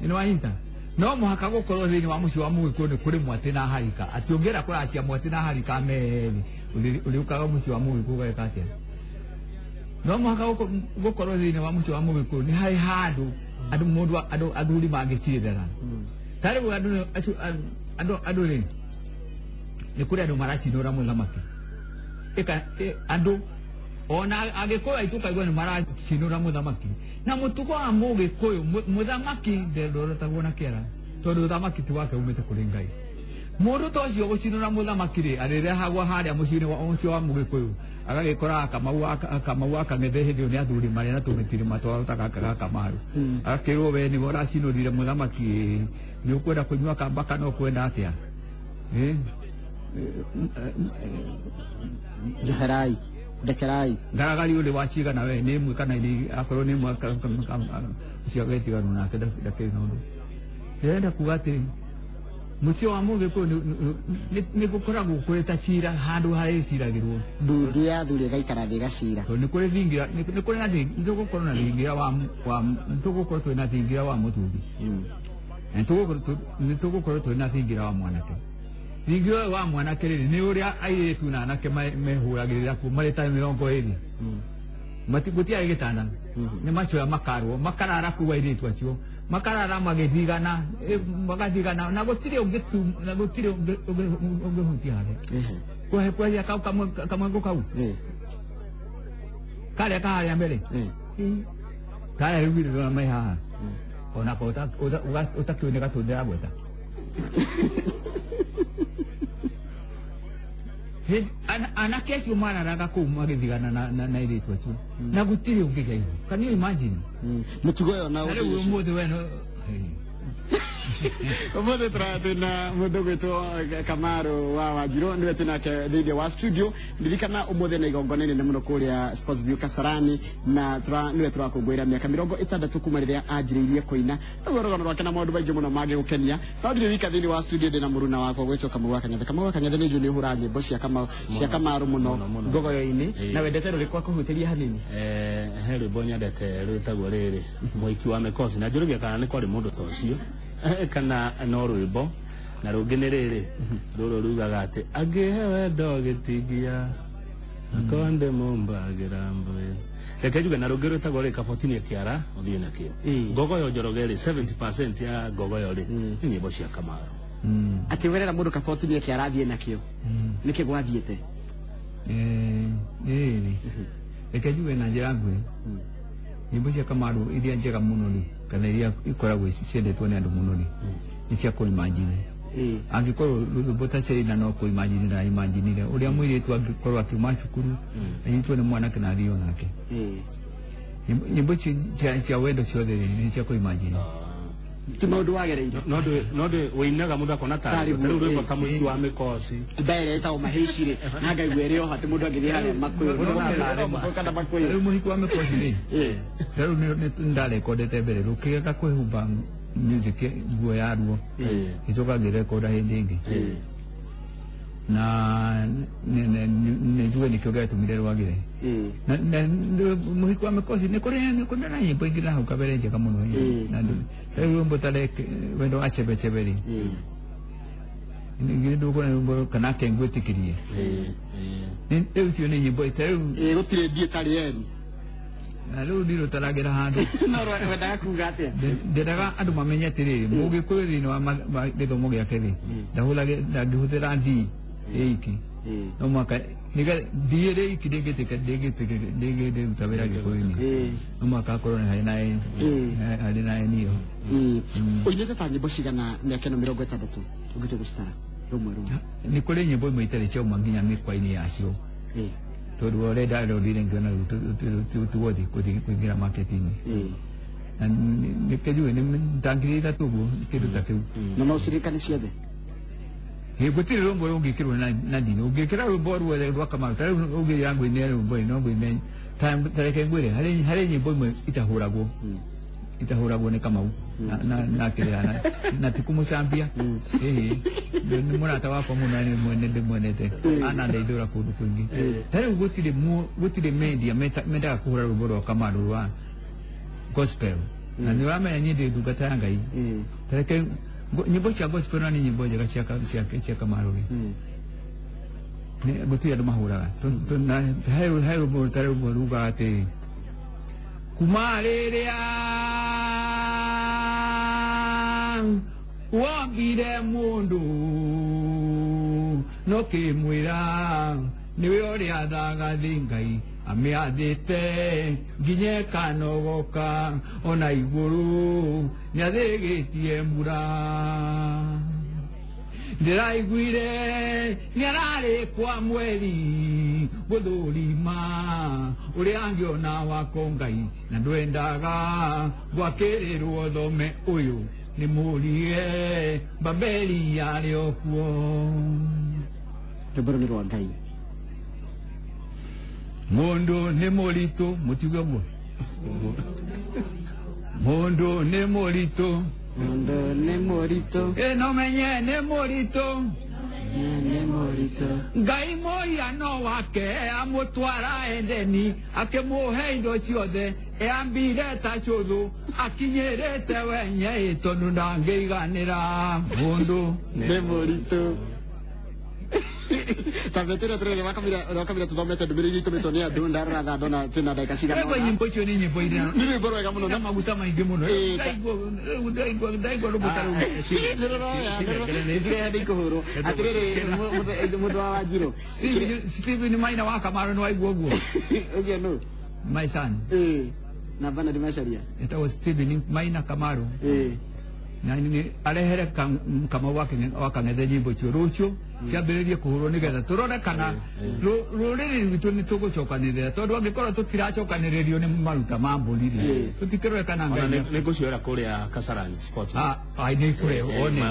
Nĩ wanyita? No mũhaka gũkorwo thĩinĩ wa mũciĩ wa Mũgĩkũyũ nĩ kũrĩ mwatĩ na harika. Atĩ ũngĩenda kũracia mwatĩ na harika merĩ, ũrĩũkaga mũciĩ wa Mũgĩkũyũ ũgeka atĩa? No mũhaka gũkorwo thĩinĩ wa mũciĩ wa Mũgĩkũyũ nĩ harĩ handũ andũ mũndũ andũ athuri mangĩcirĩra. Ta rĩu andũ rĩ, nĩ kũrĩ andũ maracinũra mũthamaki. Andũ ona Agĩkũyũ aitũ ũkaigua nĩ maracinũra mũthamaki. Na mũtugo wa Mũgĩkũyũ, mũthamaki ndorotagwo na kĩara, tondũ ũthamaki ti wake umĩte kũrĩ Ngai. Mũndũ ta ũcio gũcinũra mũthamaki rĩ, arĩrehagwo harĩa mũciĩ-inĩ wa mũciĩ wa Mũgĩkũyũ, agagĩkora Kamau akang'ethe hĩndĩ ĩyo nĩ athuri marĩ na tũmĩtirima twao ta gaka ga Kamaru. Agakĩrwo we nĩwe ũracinũrire mũthamaki, nĩ ũkwenda kũnyua kamba kana ũkwenda atĩa? Njoherai, ndekerai. Ngaragari ũrĩ wacigana we nĩ ĩmwe kana igĩrĩ, akorwo nĩ ĩmwe ũcio agetiganwo nake ndakĩrĩ na ũndũ. Ndĩrenda kuga atĩrĩ, mũciĩ wa Mũgĩkũyũ nĩ gũkoragwo kũrĩ ta cira handũ harĩa ĩciragĩrwo. Ndundu ya athuri ĩgaikara thĩ ĩgacira. Tondũ nĩ kũrĩ thingira, nĩ kũrĩ na thingira, nĩ tũgũkorwo na thingira wa nĩ tũgũkorwo twĩ na thingira wa mũthuri. Na nĩ tũgũkorwo twĩ na thingira wa mwanake. Thingira ũyũ wa mwanake rĩ, nĩ ũrĩa airĩtu na anake mehũragĩrĩra kuo marĩ ta 20. Gũtiarĩ gĩtanda. Nĩ macoya makarwo, makarara kũu airĩtu acio. Makarara magĩthigana, magathigana, na gũtirĩ na gũtirĩ ũngĩhutia harĩa. Kweheria kau kamwengo kau. Karĩa kaharĩa mbere. Karĩa rĩu githĩ me haha. Onako ũtakĩũĩ nĩ gatũ ndĩragweta. Anake acio mararaga kũu magĩthigana na airĩtu acio. Na gũtirĩ ũngĩgĩa ihu. Can you imagine? Mũtugo ũyũ na Na rĩu ũndũ ũcio. ũmũthĩ we no Umuthi twina mundu gwitwo Kamaru wa Wanjiru, niwe twinake thiini wa studio. Ndirikana umuthi na igongona inene muno kuria Sports View Kasarani, na niwe turakungũĩra miaka 60 kuma riria anjĩrĩirie kũina. Rĩu rũgano rwake na maũndũ maingĩ mũno mangĩgũkenia. No ndirĩ wika thĩinĩ wa studio, ndĩna mũruna wakwa gwĩtwo Kamau wa Kang'ethe. Kamau wa Kang'ethe, nĩ njũĩ nĩ ũhũraga nyĩmbo cia Kamau, cia Kamaru mũno ngogoyo-inĩ, na wendete rũrĩkũ akũhutĩria hanini? He rwĩmbo nyendete rwĩtagwo rĩrĩ, Mũhiki wa Mĩkosi, na njũrĩge kana nĩ kwarĩ mũndũ ta ũcio kana no rwĩmbo. Na rũngĩ nĩ rĩrĩ, rũrũ rugaga atĩ angĩhe wendo gĩtingia akonde mũmbagĩra mbwe. Reke njuge na rũngĩ rwĩtagwo rĩ, Kabotinia Kĩara ũthiĩ nakĩo. Ngogoyo Njoroge rĩ, 70% ya ngogoyo rĩ nĩ nyĩmbo cia Kamaru. Atĩ werera mũndũ kabotinie kĩarathiĩ nakĩo nĩkĩ gwathiĩte? Ĩĩ, reke njuge na njĩra nguhĩ, nyĩmbo cia Kamaru iria njega mũno rĩ, kana iria ikoragwo ciendetwo nĩ andũ mũno rĩ, nĩ cia kũimagine. Angĩkorwo rwĩmbo ta Selina no kũimagine na imaginire ũrĩa mũirĩtu angĩkorwo akiuma cukuru anyitwo nĩ mwanake na athio nake. Nyĩmbo cia wendo ciothe rĩ, nĩ cia kũimagine. Ti maũndũ wagereire? No ndũ wĩinaga mũndũ akona tarĩ tarĩ rĩu rwĩmbo guo, ta Mũhiki wa Mĩkosi. Mbere ĩtagwo mahĩci rĩ, na ngaigua ĩrĩ oho atĩ mũndũ angĩthiĩ harĩa makũyũ kana makũyũ. Rĩu Mũhiki wa Mĩkosi rĩ, ta rĩu nĩ ndarekondete mbere rũkĩgeka kwĩhumba music nguo yaruo, gĩcoka ngĩrekonda hĩndĩ ĩngĩ, na nĩ njuge nĩkĩo gĩatũmire rwagĩre. Na Mũhiki wa Mĩkosi nĩ kũrĩ na nyĩmbo ingĩ na hau kabere njega mũno. Na ta rĩu rwĩmbo ta Wendo wa Chebechebe rĩ, nĩ ndũkuona rwĩmbo kana Kengwĩtĩkĩrie. Rĩu icio nĩ nyĩmbo ta rĩu. Ĩĩ, gũtirĩ ndiĩ tarĩ eni. Na rĩu ndirũtaragĩra handũ. No wendaga kuga atĩa? Ndendaga andũ mamenye atĩrĩrĩ, mũgĩkũyũ thĩinĩ wa gĩthomo gĩake rĩ, ndangĩhũthĩra ndii ĩiki, no mũhaka nĩgetha ndii ĩrĩ iki ndĩngĩtĩka, ndĩngĩruta wĩra gĩkũyũ-inĩ, no mũhaka akorwo nĩ harĩ na harĩ na eniyo. Ũinĩte ta nyĩmbo cigana mĩaka ĩno 60 ũngĩtua gũcitara rũmwe rũmwe? Nĩ kũrĩ nyĩmbo imwe itarĩ ciauma nginya mĩkwa-inĩ yacio, tondũ ũrĩa ndarondire ngĩona rĩu tuwothi kũthiĩ kũingĩra market-inĩ, na nĩkĩo njuge nĩ ta 3000 ũguo, kĩndũ ta kĩu. Na no ũciririkane ciothe? Ĩ, gũtirĩ rwĩmbo rũngĩkĩrwo na ndini. Ũngĩkĩra rwĩmbo ruothe rwa Kamaru, ta rĩu ũngĩra ngũine rwĩmbo rĩ, no ngũine. Ta reke ngwĩre, harĩ nyĩmbo imwe itahũragwo nĩ Kamau na kĩrĩa na ti kũmũcambia. Ĩhĩ, nĩ mũrata wakwa mũno, nĩ mwene ndĩmwenete, anandeithũra kũndũ kũingĩ. Ta rĩu gũtirĩ media mendaga kũhũra rwĩmbo rwa Kamaru rwa gospel, na nĩ ũramenya niĩ ndĩ ndungata ya Ngai. Ta reke nyĩmbo cia gospel, na nĩ nyĩmbo njega cia Kamaru rĩ, gũtirĩ andũ mahũraga. Na he rwĩmbo ta rwĩmbo rugaga atĩrĩ, kuma rĩrĩa wombire mũndũ no kĩmwĩra nĩwe ũrĩa athaga thĩ, Ngai amĩathĩte nginya ĩkanogoka, ona igũrũ nĩathĩgĩtie mbura. Ndĩraiguire nĩararĩ kwa mweri gũthũrima ũrĩa angĩona wako Ngai, na ndwendaga gwakĩrĩrwo thome ũyũ nĩ mũrie Babeli yarĩ o kuo. Rwĩmbo rũu nĩ rwa Ngai. Mũndũ nĩ mũritũ, mũtiuge ũguo, mũndũ nĩ mũritũ. Mũndũ nĩ mũritũ. Ĩ, no menye nĩ mũritũ. Nĩ mũritũ. Ngai mũhiano wake amũtwara Edeni, akĩmũhe indo ciothe, eambire ta cũthũ akinyĩrĩte wenye, tondũ ndangĩiganĩra mũndũ. Nĩ mũritũ. Tambetire atĩrĩrĩ, wakamira tũthomete ndũmĩrĩri itũmĩtwo nĩ andũ. Ndarora thaa ndona twĩna ndagĩka cigana Rĩu ũna. Nyĩmbo icio nĩ nyĩmbo irĩ Nĩ rwĩmbo rwega mũno. na maguta maingĩ mũno. Rĩu ndaigua rwĩmbo ta rũu. Nĩrũroya nĩ ikũhũrwo atĩrĩrĩ, mũndũ wa Wanjirũ. Stephen Maina wa Kamaru, nĩ waigua ũguo? Ũcio nũ? My son. Ĩĩ, na Bernard Macharia. Etagwo Stephen Maina Kamaru. Na nĩ arehere Kamau wa Kang'ethe nyĩmbo icio rũciũ ciambĩrĩrie kũhũrwo nĩgetha tũrore kana rũrĩrĩ rwitũ nĩ tũgũcokanĩrĩra, tondũ angĩkorwo tũtiracokanĩrĩrio nĩ maruta ma mbũri rĩ, tũtikĩrore kana Ona Ngai nĩ ngũcioera kũrĩa Kasarani Sports. Nĩ kũrehwo one.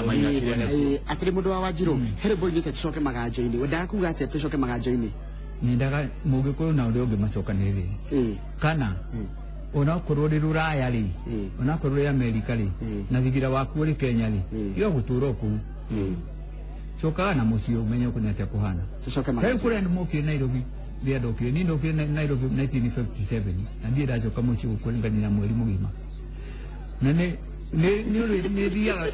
Atĩrĩ mũndũ wa Wanjirũ, he rwĩmbo ũinĩte tũcoke maganjo-inĩ, wendaga kuga atĩa tũcoke maganjo-inĩ? Nyendaga mũgĩkũyũ na ũrĩa ũngĩ macokanĩrĩrie, kana onakorwo ũrĩ rũraya rĩ, onakorwo ũrĩ Amerika rĩ, na thigira waku ũrĩ Kenya rĩ, tiga gũtũra o kũu, cokaga na mũciĩ ũmenye ũkũ nĩ atĩa kũhana. Tũcoke Rĩu maganjo-inĩ. kũrĩa andũ mokire Nairobi, rĩrĩa ndokire, niĩ ndokire Nairobi 1957 na ndirĩ ndacoka mũciĩ gũkũringania na mweri mũgima, na nĩ nĩ thiaga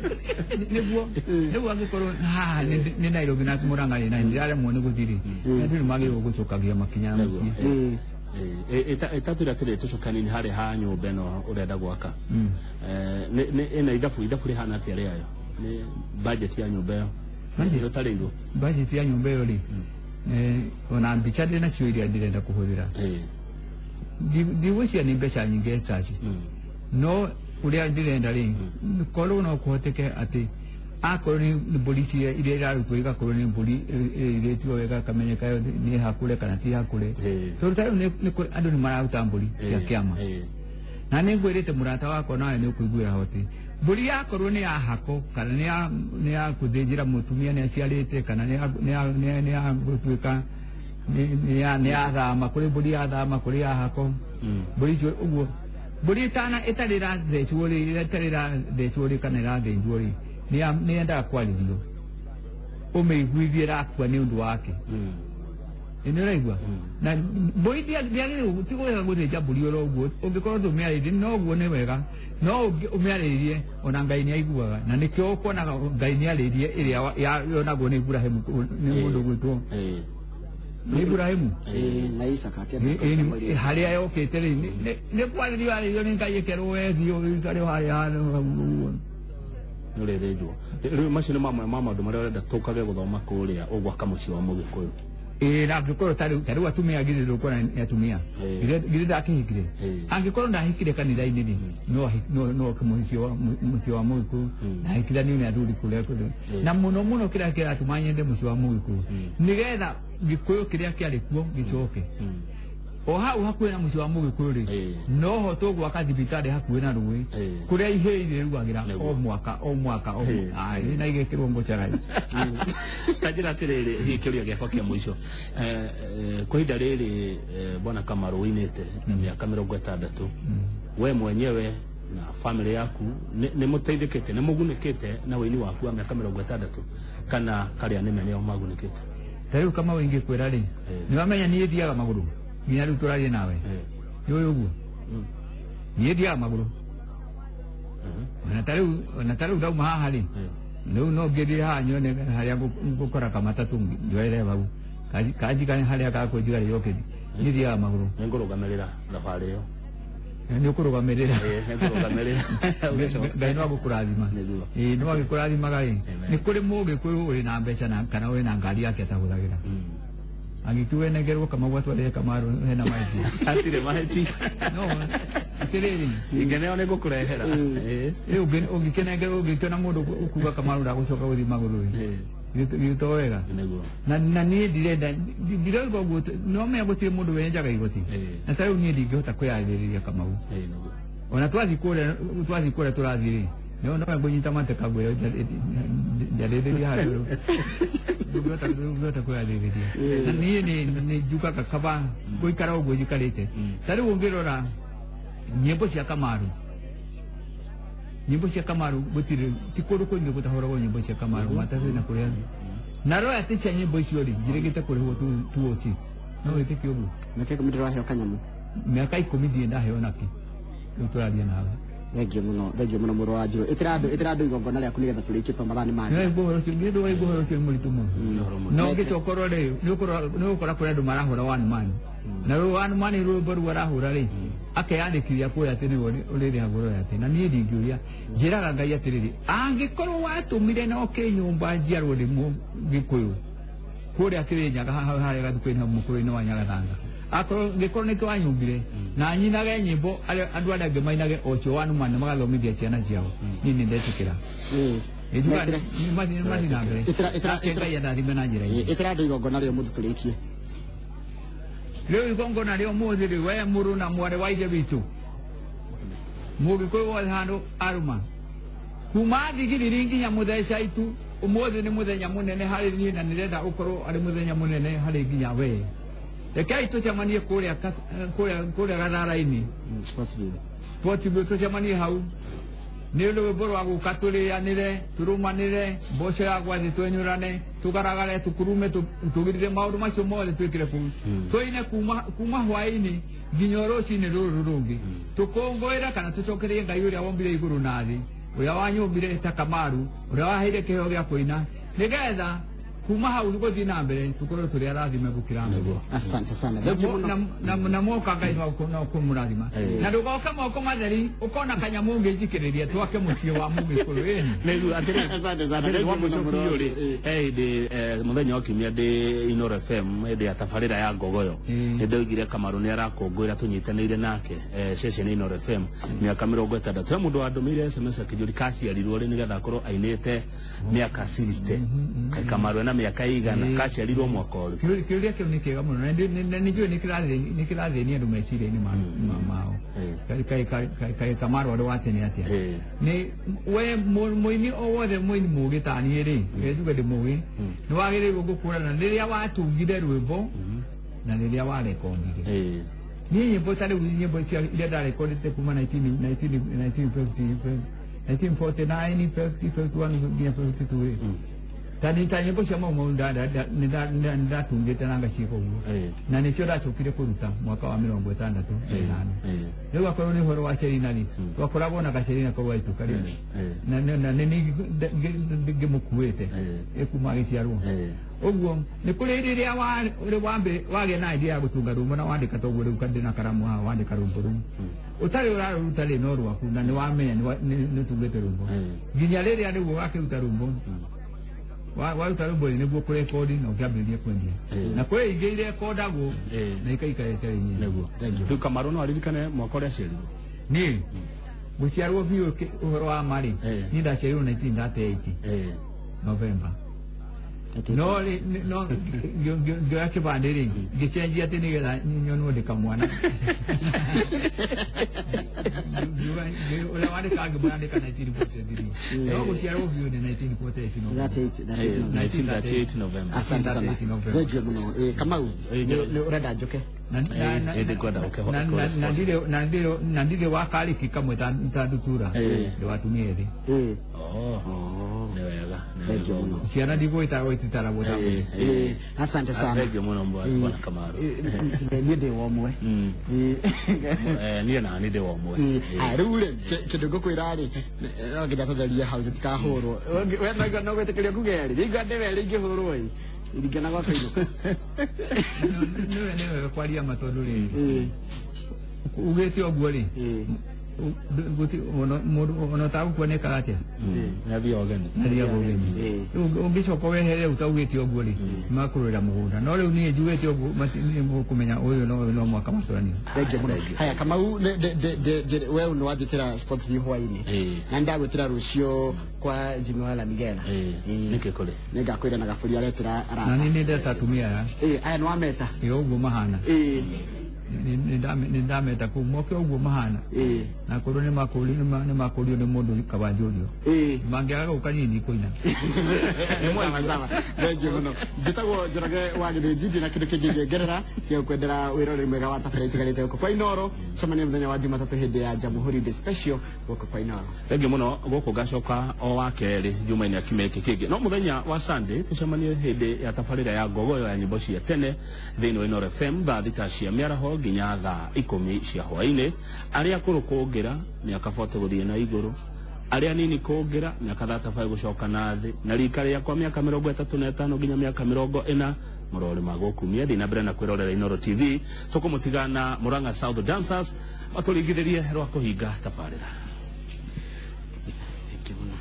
nĩguo rĩu angĩkorwo haha nĩ Nairobi na Murang'a rĩ, na ndiraremwo nĩ gũthiĩ rĩ, andũ nĩ magĩrĩirwo gũcokagia makinya na mũciĩ. Ĩtatwĩra atĩrĩ, tũcokanini harĩ ha nyũmba ĩno ũrenda gwaka. Ĩna ithabu rĩhana atĩa rĩayo? Nĩ budget ya nyũmba ĩyo? Budget? Ũtarĩirwo? Budget ya nyũmba ĩyo rĩ, ona mbica ndĩ nacio iria ndĩrenda kũhũthĩra, ndigwĩciria nĩ mbeca nyingĩ as such, no ũrĩa ndĩrenda rĩ, korwo no kũhoteke atĩ akorwo nĩ mbũri ici iria irarutwo igakorwo nĩ mbũri ĩrĩtio wega, kamenyeka yo nĩ hakũre kana ti hakũre, tondũ ta rĩu andũ nĩ mararuta mbũri cia kĩama, na nĩ ngwĩrĩte mũrata wakwa nawe nĩ ũkũiguĩra hoti, mbũri yakorwo nĩ ya hako kana nĩ ya kũthĩnjĩra mũtumia nĩ aciarĩte, kana nĩ ya gũtuĩka nĩ ya thama, kũrĩ mbũri ya thama, kũrĩ ya hako, mbũri icio ũguo, mbũri ĩtana ĩtarĩ ĩrathecwo rĩ, ĩtarĩ ĩrathecwo rĩ kana ĩrathĩnjwo rĩ, nĩ yendaga kwarĩrio ũmĩiguithie ĩrakua nĩ ũndũ wake. Nĩ ũraigua? Na mbũri ndĩagĩrĩirwo, ti wega gũthĩnja mbũri oro ũguo ũngĩkorwo ndũmĩarĩirie, no ũguo nĩ wega, no ũmĩarĩirie ona Ngai nĩ aiguaga, na nĩkĩo ũkonaga Ngai nĩ arĩirie ĩrĩa yonagwo nĩ Iburahĩmu, nĩ mũndũ ũgwĩtwo nĩ Iburahĩmu Na Isaka akĩenda harĩa yokĩte rĩ, nĩ kwarĩrio arĩrio nĩ Ngai ĩkerwo wethiĩ ũikare harĩa handũ hau ũguo. Nĩ ũrĩthĩnjwo. Rĩu macio nĩ mamwe ma maũndũ marĩa ũrenda tũkage gũthoma kũrĩa ũgwaka mũciĩ wa mũgĩkũyũ. Ĩĩ, na angĩkorwo ta rĩu atumia ngirĩ ũkona nĩ atumia githĩ ndakĩhikire, angĩkorwo ndahikire kanitha-inĩ rĩ, no oke mũciĩ wa mũgĩkũyũ na ahikithanio nĩ athuri kũrĩa kũrĩa, na mũno mũno kĩrĩa kĩratũma nyende mũciĩ wa mũgĩkũyũ nĩgetha gĩkũyũ kĩrĩa kĩarĩ kuo gĩcoke o hau hakuhĩ na mũciĩ wa mũgĩkũyũ rĩ, noho tũgwaka thibitarĩ hakuhĩ na rũĩ kũrĩa ihĩĩ irĩruagĩra o mwaka o mwaka o na igekĩrwo ngocarai. Ta njĩra atĩrĩrĩ, hihi kĩũria gĩakwa kĩa mũico, kwa ihinda rĩrĩ, bwana Kamaru ũinĩte na mĩaka 60, we mwenyewe na family yaku nĩ mũteithĩkĩte, nĩ mũgunĩkĩte na ũini waku wa mĩaka 60, kana karĩa nĩme nĩo magunĩkĩte? Ta rĩu Kamau ingĩkwĩra rĩ, nĩ wamenya niĩ thiaga magũrũ nginya rĩu tũrarie nawe, nĩ ũĩ ũguo niĩ thiaga magũrũ, ona ta rĩu ndauma haha rĩ, rĩu no ngĩthiĩ haha nyone harĩa ngũkora kamatatũ njoere hau kanjiga harĩa gakũnjiga rĩoke, niĩ thiaga magũrũ. Nĩ ngũrũgamĩrĩra thabarĩ ĩyo. Nĩ ũkũrũgamĩrĩra. Nĩ ngũrũgamĩrĩra. Ũgĩcoka. Ngai no agũkũrathima. Nĩguo. Ĩĩ, no agĩkũrathimaga rĩ, Amen. nĩ kũrĩ mũgĩkũyũ ũrĩ na mbeca na kana ũrĩ na ngari yake atahũthagĩra, angĩkiuga nengerwo Kamau atwarĩre Kamaru hena mahĩtia? Hatirĩ mahĩti. No atĩrĩrĩ, Ingeneo nĩ ngũkũrehera. Rĩu ũngĩkĩnengerwo, ũngĩkĩona mũndũ ũkuga Kamaru ndagũcoka gũthiĩ magũrũ rĩ, githĩ to wega? Nĩguo. Na niĩ ndirenda ndiroiga ũguo, no menya gũtirĩ mũndũ wenjaga igoti, na ta rĩu niĩ ndingĩhota kwĩyarĩrĩria Kamau. Nĩguo. Ona twathiĩ kũrĩa tũrathiĩ rĩ, no ngũnyita mateka ngwĩre njarĩrĩria handũ ndũngĩhota kwĩyarĩrĩria, na niĩ nĩ njugaga kaba gũikara ũguo njikarĩte. Ta rĩu ũngĩrora nyĩmbo cia Kamaru, nyĩmbo cia Kamaru gũtirĩ, ti kũndũ kũingĩ gũtahũragwo nyĩmbo cia Kamaru matatũ na kũrĩa, na royalty cia nyĩmbo icio rĩ, njirĩgĩte kũrĩhwo 206, no wĩtĩkie ũguo? Mĩaka 10 ndĩraheo kanyamũ. Mĩaka 10 ndirĩ ndaheo nakĩ rĩu tũraria nawe. Thengio mũno, thengio mũno mũrũ wa Njirũ. Ĩtĩra andũ igongona rĩaku nĩgetha tũrĩkie tondũ mathaa nĩ mangĩ. Nĩ waigua ũhoro ũcio, nĩ waigua ũhoro ũcio nĩ mũritũ mũno, na ũngĩcoka ũrore nĩ ũgũkora kũrĩ andũ marahũra one man, na rĩu one man rwĩmbo rũu arahũra rĩ, akeyandĩkithia kũrĩa atĩ nĩwe ũrĩrĩhagwo royalty, na niĩ ndingĩũria, njĩraga Ngai atĩrĩrĩ, angĩkorwo watũmire na ũkĩnyũmba njiarwo ndĩ Mũgĩkũyũ kũrĩa Kĩrĩnyaga harĩa gathukũ-inĩ hau mũkũrũ-inĩ wa Nyagathanga, Akorwo ngĩkorwo nĩkĩo wanyumbire na nyinage nyĩmbo andũ arĩa angĩ mainage ocio wanuma na magathomithia ciana ciao, niĩ nĩ ndetĩkĩra. Mathiĩ na mbere. Nake Ngai andathime na njĩra ingĩ. Ĩtĩra andũ igongona rĩa ũmũthĩ tũrĩkie. Rĩu igongona rĩa ũmũthĩ rĩ, we mũrũ na mwarĩ wa ithe witũ mũgĩkũyũ wothe handũ arũma kuma thigiriri nginya mũtheca itu, ũmũthĩ nĩ mũthenya mũnene harĩ niĩ na nĩrenda ũkorwo arĩ mũthenya mũnene harĩ nginya we. Rekei tũcemanie kũrĩa kũrĩa Gathara-inĩ Sportsville, tũcemanie hau nĩ rwĩmbo rwa gũka tũrĩanĩre tũrũmanĩre mboco ya gwathĩ twenyũrane tũgaragare tũkurume tũgirire maũndũ macio mothe twĩkĩre kũu tũine kuma hwaĩ-inĩ nginya rũcinĩ rũrũ rũngĩ tũkũngũĩre kana tũcokerie Ngai ũrĩa wombire igũrũ na thĩ, ũrĩa wanyũmbire ta Kamaru, ũrĩa waheire kĩheo gĩa kũina, nĩgetha kuma hau gũthiĩ na mbere tũkorwo tũrĩ arathime gũkĩra mbere. Asante sana. Na moka Ngai no kũmũrathima na ndũgoke moko matheri ũkona kanyamũ ũngĩnjikĩrĩria twake mũciĩ wa mũgĩkũyũ. Ĩni nĩguo atĩrĩ, Asante sana. atĩrĩ, wa mũico biũ rĩ, hĩndĩ mũthenya wa kiumia ndĩ Inoro FM hĩndĩ ya tabarĩra ya Ngogoyo nĩ ndoigire Kamaru nĩ arakũngũĩra tũnyitanĩire nake ceceni Inoro FM mĩaka 60. He mũndũ wandũmĩire SMS akĩnjũria kaciarirwo rĩ nĩgetha akorwo ainĩte mĩaka 60. Kaĩ Kamaru ena mĩaka igana, kaciarirwo mwaka ũrĩkũ? Kĩũria kĩu nĩ kĩega mũno na nĩ njũĩ nĩ kĩrathĩnia andũ meciria-inĩ mao. Kaĩ Kamaru arĩ wa tene atĩa? Nĩ we mũini o wothe mũini mũgĩ ta niĩ rĩ, njuge ndĩ mũgĩ, nĩ wagĩrĩirwo gũkũrana rĩrĩa watungire rwĩmbo na rĩrĩa warekondire. Niĩ nyĩmbo ta rĩu nyĩmbo cia iria ndarekondete kuma 1950 1949 50 51 nginya 52 rĩ, ta nĩ ta nyĩmbo cia Mau Mau nĩ ndatungĩte na ngaciĩka ũguo na nĩcio ndacokire kũruta mwaka wa 65. Rĩu akorwo nĩ ũhoro wa Sherina rĩ, twakoragwo na gacerina kau gaitũ karĩ na nĩ ngĩmũkuĩte ĩkuma agĩciarwo. Ũguo nĩ kũrĩ rĩrĩa wagĩa na idea ya gũtunga rwĩmbo na wandĩka toguo rĩu ndĩ na karamu haha wandĩka rwĩmbo rũu ũtarĩ ũrarũruta rĩ no rwaku na nĩ wamenya nĩ ũtungĩte rwĩmbo nginya rĩrĩa rĩu ũgakĩruta rwĩmbo waruta rwĩmbo rĩ nĩguo kũrekodi na ũkĩambĩrĩria kwendia na kwĩ ingĩ irekondagwo na ikaikara itarĩ nyingĩ. Nĩguo rĩu Kamaru no aririkane mwaka ũrĩa aciarirwo? Niĩ gũciarwo biũ ũhoro wa ma rĩ, niĩ ndaciarirwo 1938 November, no rĩ no ngĩoya kĩbandĩ rĩ ngĩcenjia atĩ nĩgetha nyonwo ndĩ kamwana. Ũrĩa wandĩkaga ngĩmwĩra andĩka 1943, no gũciarwo biũ nĩ 1948 November. 1938 November. Asante sana. 1938 November. Thank you mũno. Kamau, nĩ ũrenda njũke? Hĩndĩ ngwenda ũke Na ndirĩ wa karĩki kamwe ta ndutura, ndĩ wa atumia ethĩ. Oh, nĩ wega, nĩ Thank you wega. mũno. Ciana ndigũĩtagwo ititaragwo ta Asante sana. Thank you mũno bwana Kamaru. Niĩ ndĩ wa ũmwe. Niĩ na niĩ ndĩ wa ũmwe. Aya, rĩu rĩ kĩndũ ngũkwĩra rĩ no nginya tũtherie hau tũtikahũrwo. We no gwĩtĩkĩrio kuga erĩ nĩigua ndĩ werĩ ingĩhũrwo ĩ iringana gwa kũinũka. Nĩwe kwaria ma tondũ rĩ ugĩte ũguo rĩ mũndũ ona ũtagũkua nĩekaga atĩa? Nĩ athiaga ũgeni. Athiaga ũgeni. Rĩu ũngĩcoka wehere ũtaugĩte ũguo rĩ makũrũĩra mũgũnda, no rĩu niĩ njugĩte ũguo nĩ mũkũmenya ũyũ no mwaka matũranio. Thank you mũno. Haya Kamau, we nĩ wanjĩtĩra Sports View hwaĩ-inĩ na nĩndagwĩtĩra rũciũ kwa Jimmy wa La Migera. Nĩkĩ kũrĩ? Nĩngakwĩra na gaburi aretĩra Na arata. niĩ nĩndeta atumia aya. Aya nĩ wameta? Ĩ ũguo mahana. Nĩ ndameta kũu moke ũguo mahana na korwo nĩ makũrio nĩ mũndũ kabanjũrio mangĩaga gũka niĩ ndikũina. Sawa sawa. Thank you mũno. Njĩtagwo Njoroge wa Gĩthĩnji, ndĩ na kĩndũ kĩngĩ ingĩongerera tiga kwendera wĩroreri mwega wa tabarĩra itiganĩte gũkũ kwa Inoro. Cemania mũthenya wa Jumatatũ hĩndĩ ya Jamhuri Day Special gũkũ kwa Inoro. Thengiũ mũno. Gũkũ ngacoka o wa kerĩ jumainĩ ya kiumia gĩkĩ kĩngĩ, no mũthenya wa Sunday tũcemanie hĩndĩ ya tabarĩra ya Ngogoyo ya nyĩmbo cia tene thĩinĩ wa Inoro FM thaa 6 cia mĩaraho nginya thaa 10 cia hwaĩ-inĩ. Arĩa akũrũ kũngĩra mĩaka 40 gũthiĩ na igũrũ, arĩa nini kũngĩra mĩaka 35 gũcoka na thĩ, na rika rĩakwa mĩaka 35 nginya mĩaka 40 mũrore magũkumia. Thiĩ na mbere na kwĩrorera Inoro TV. Tũkũmũtiga na Murang'a South Dancers matũringithĩrie rwa kũhinga tabarĩra. Thank you mũno.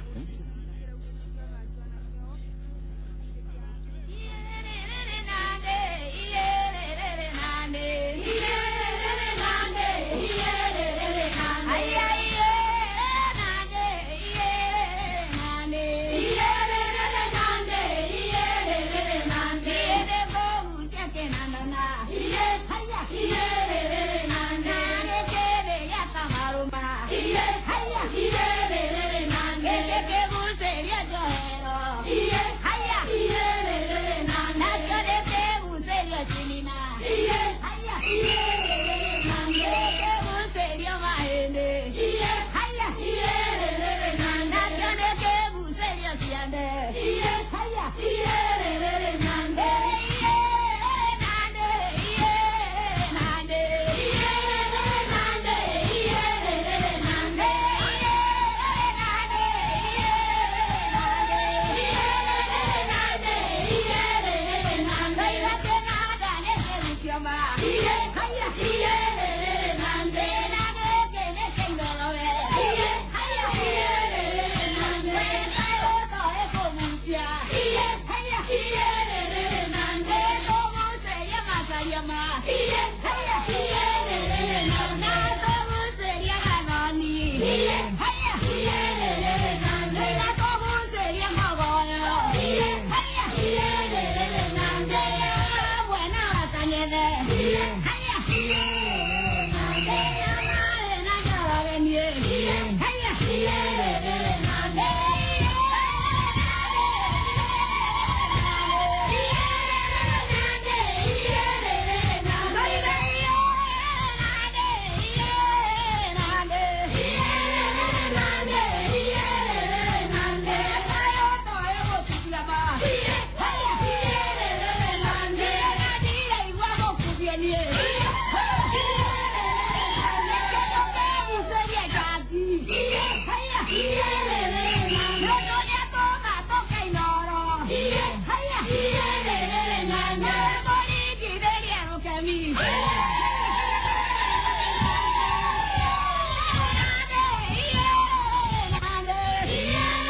Yeah.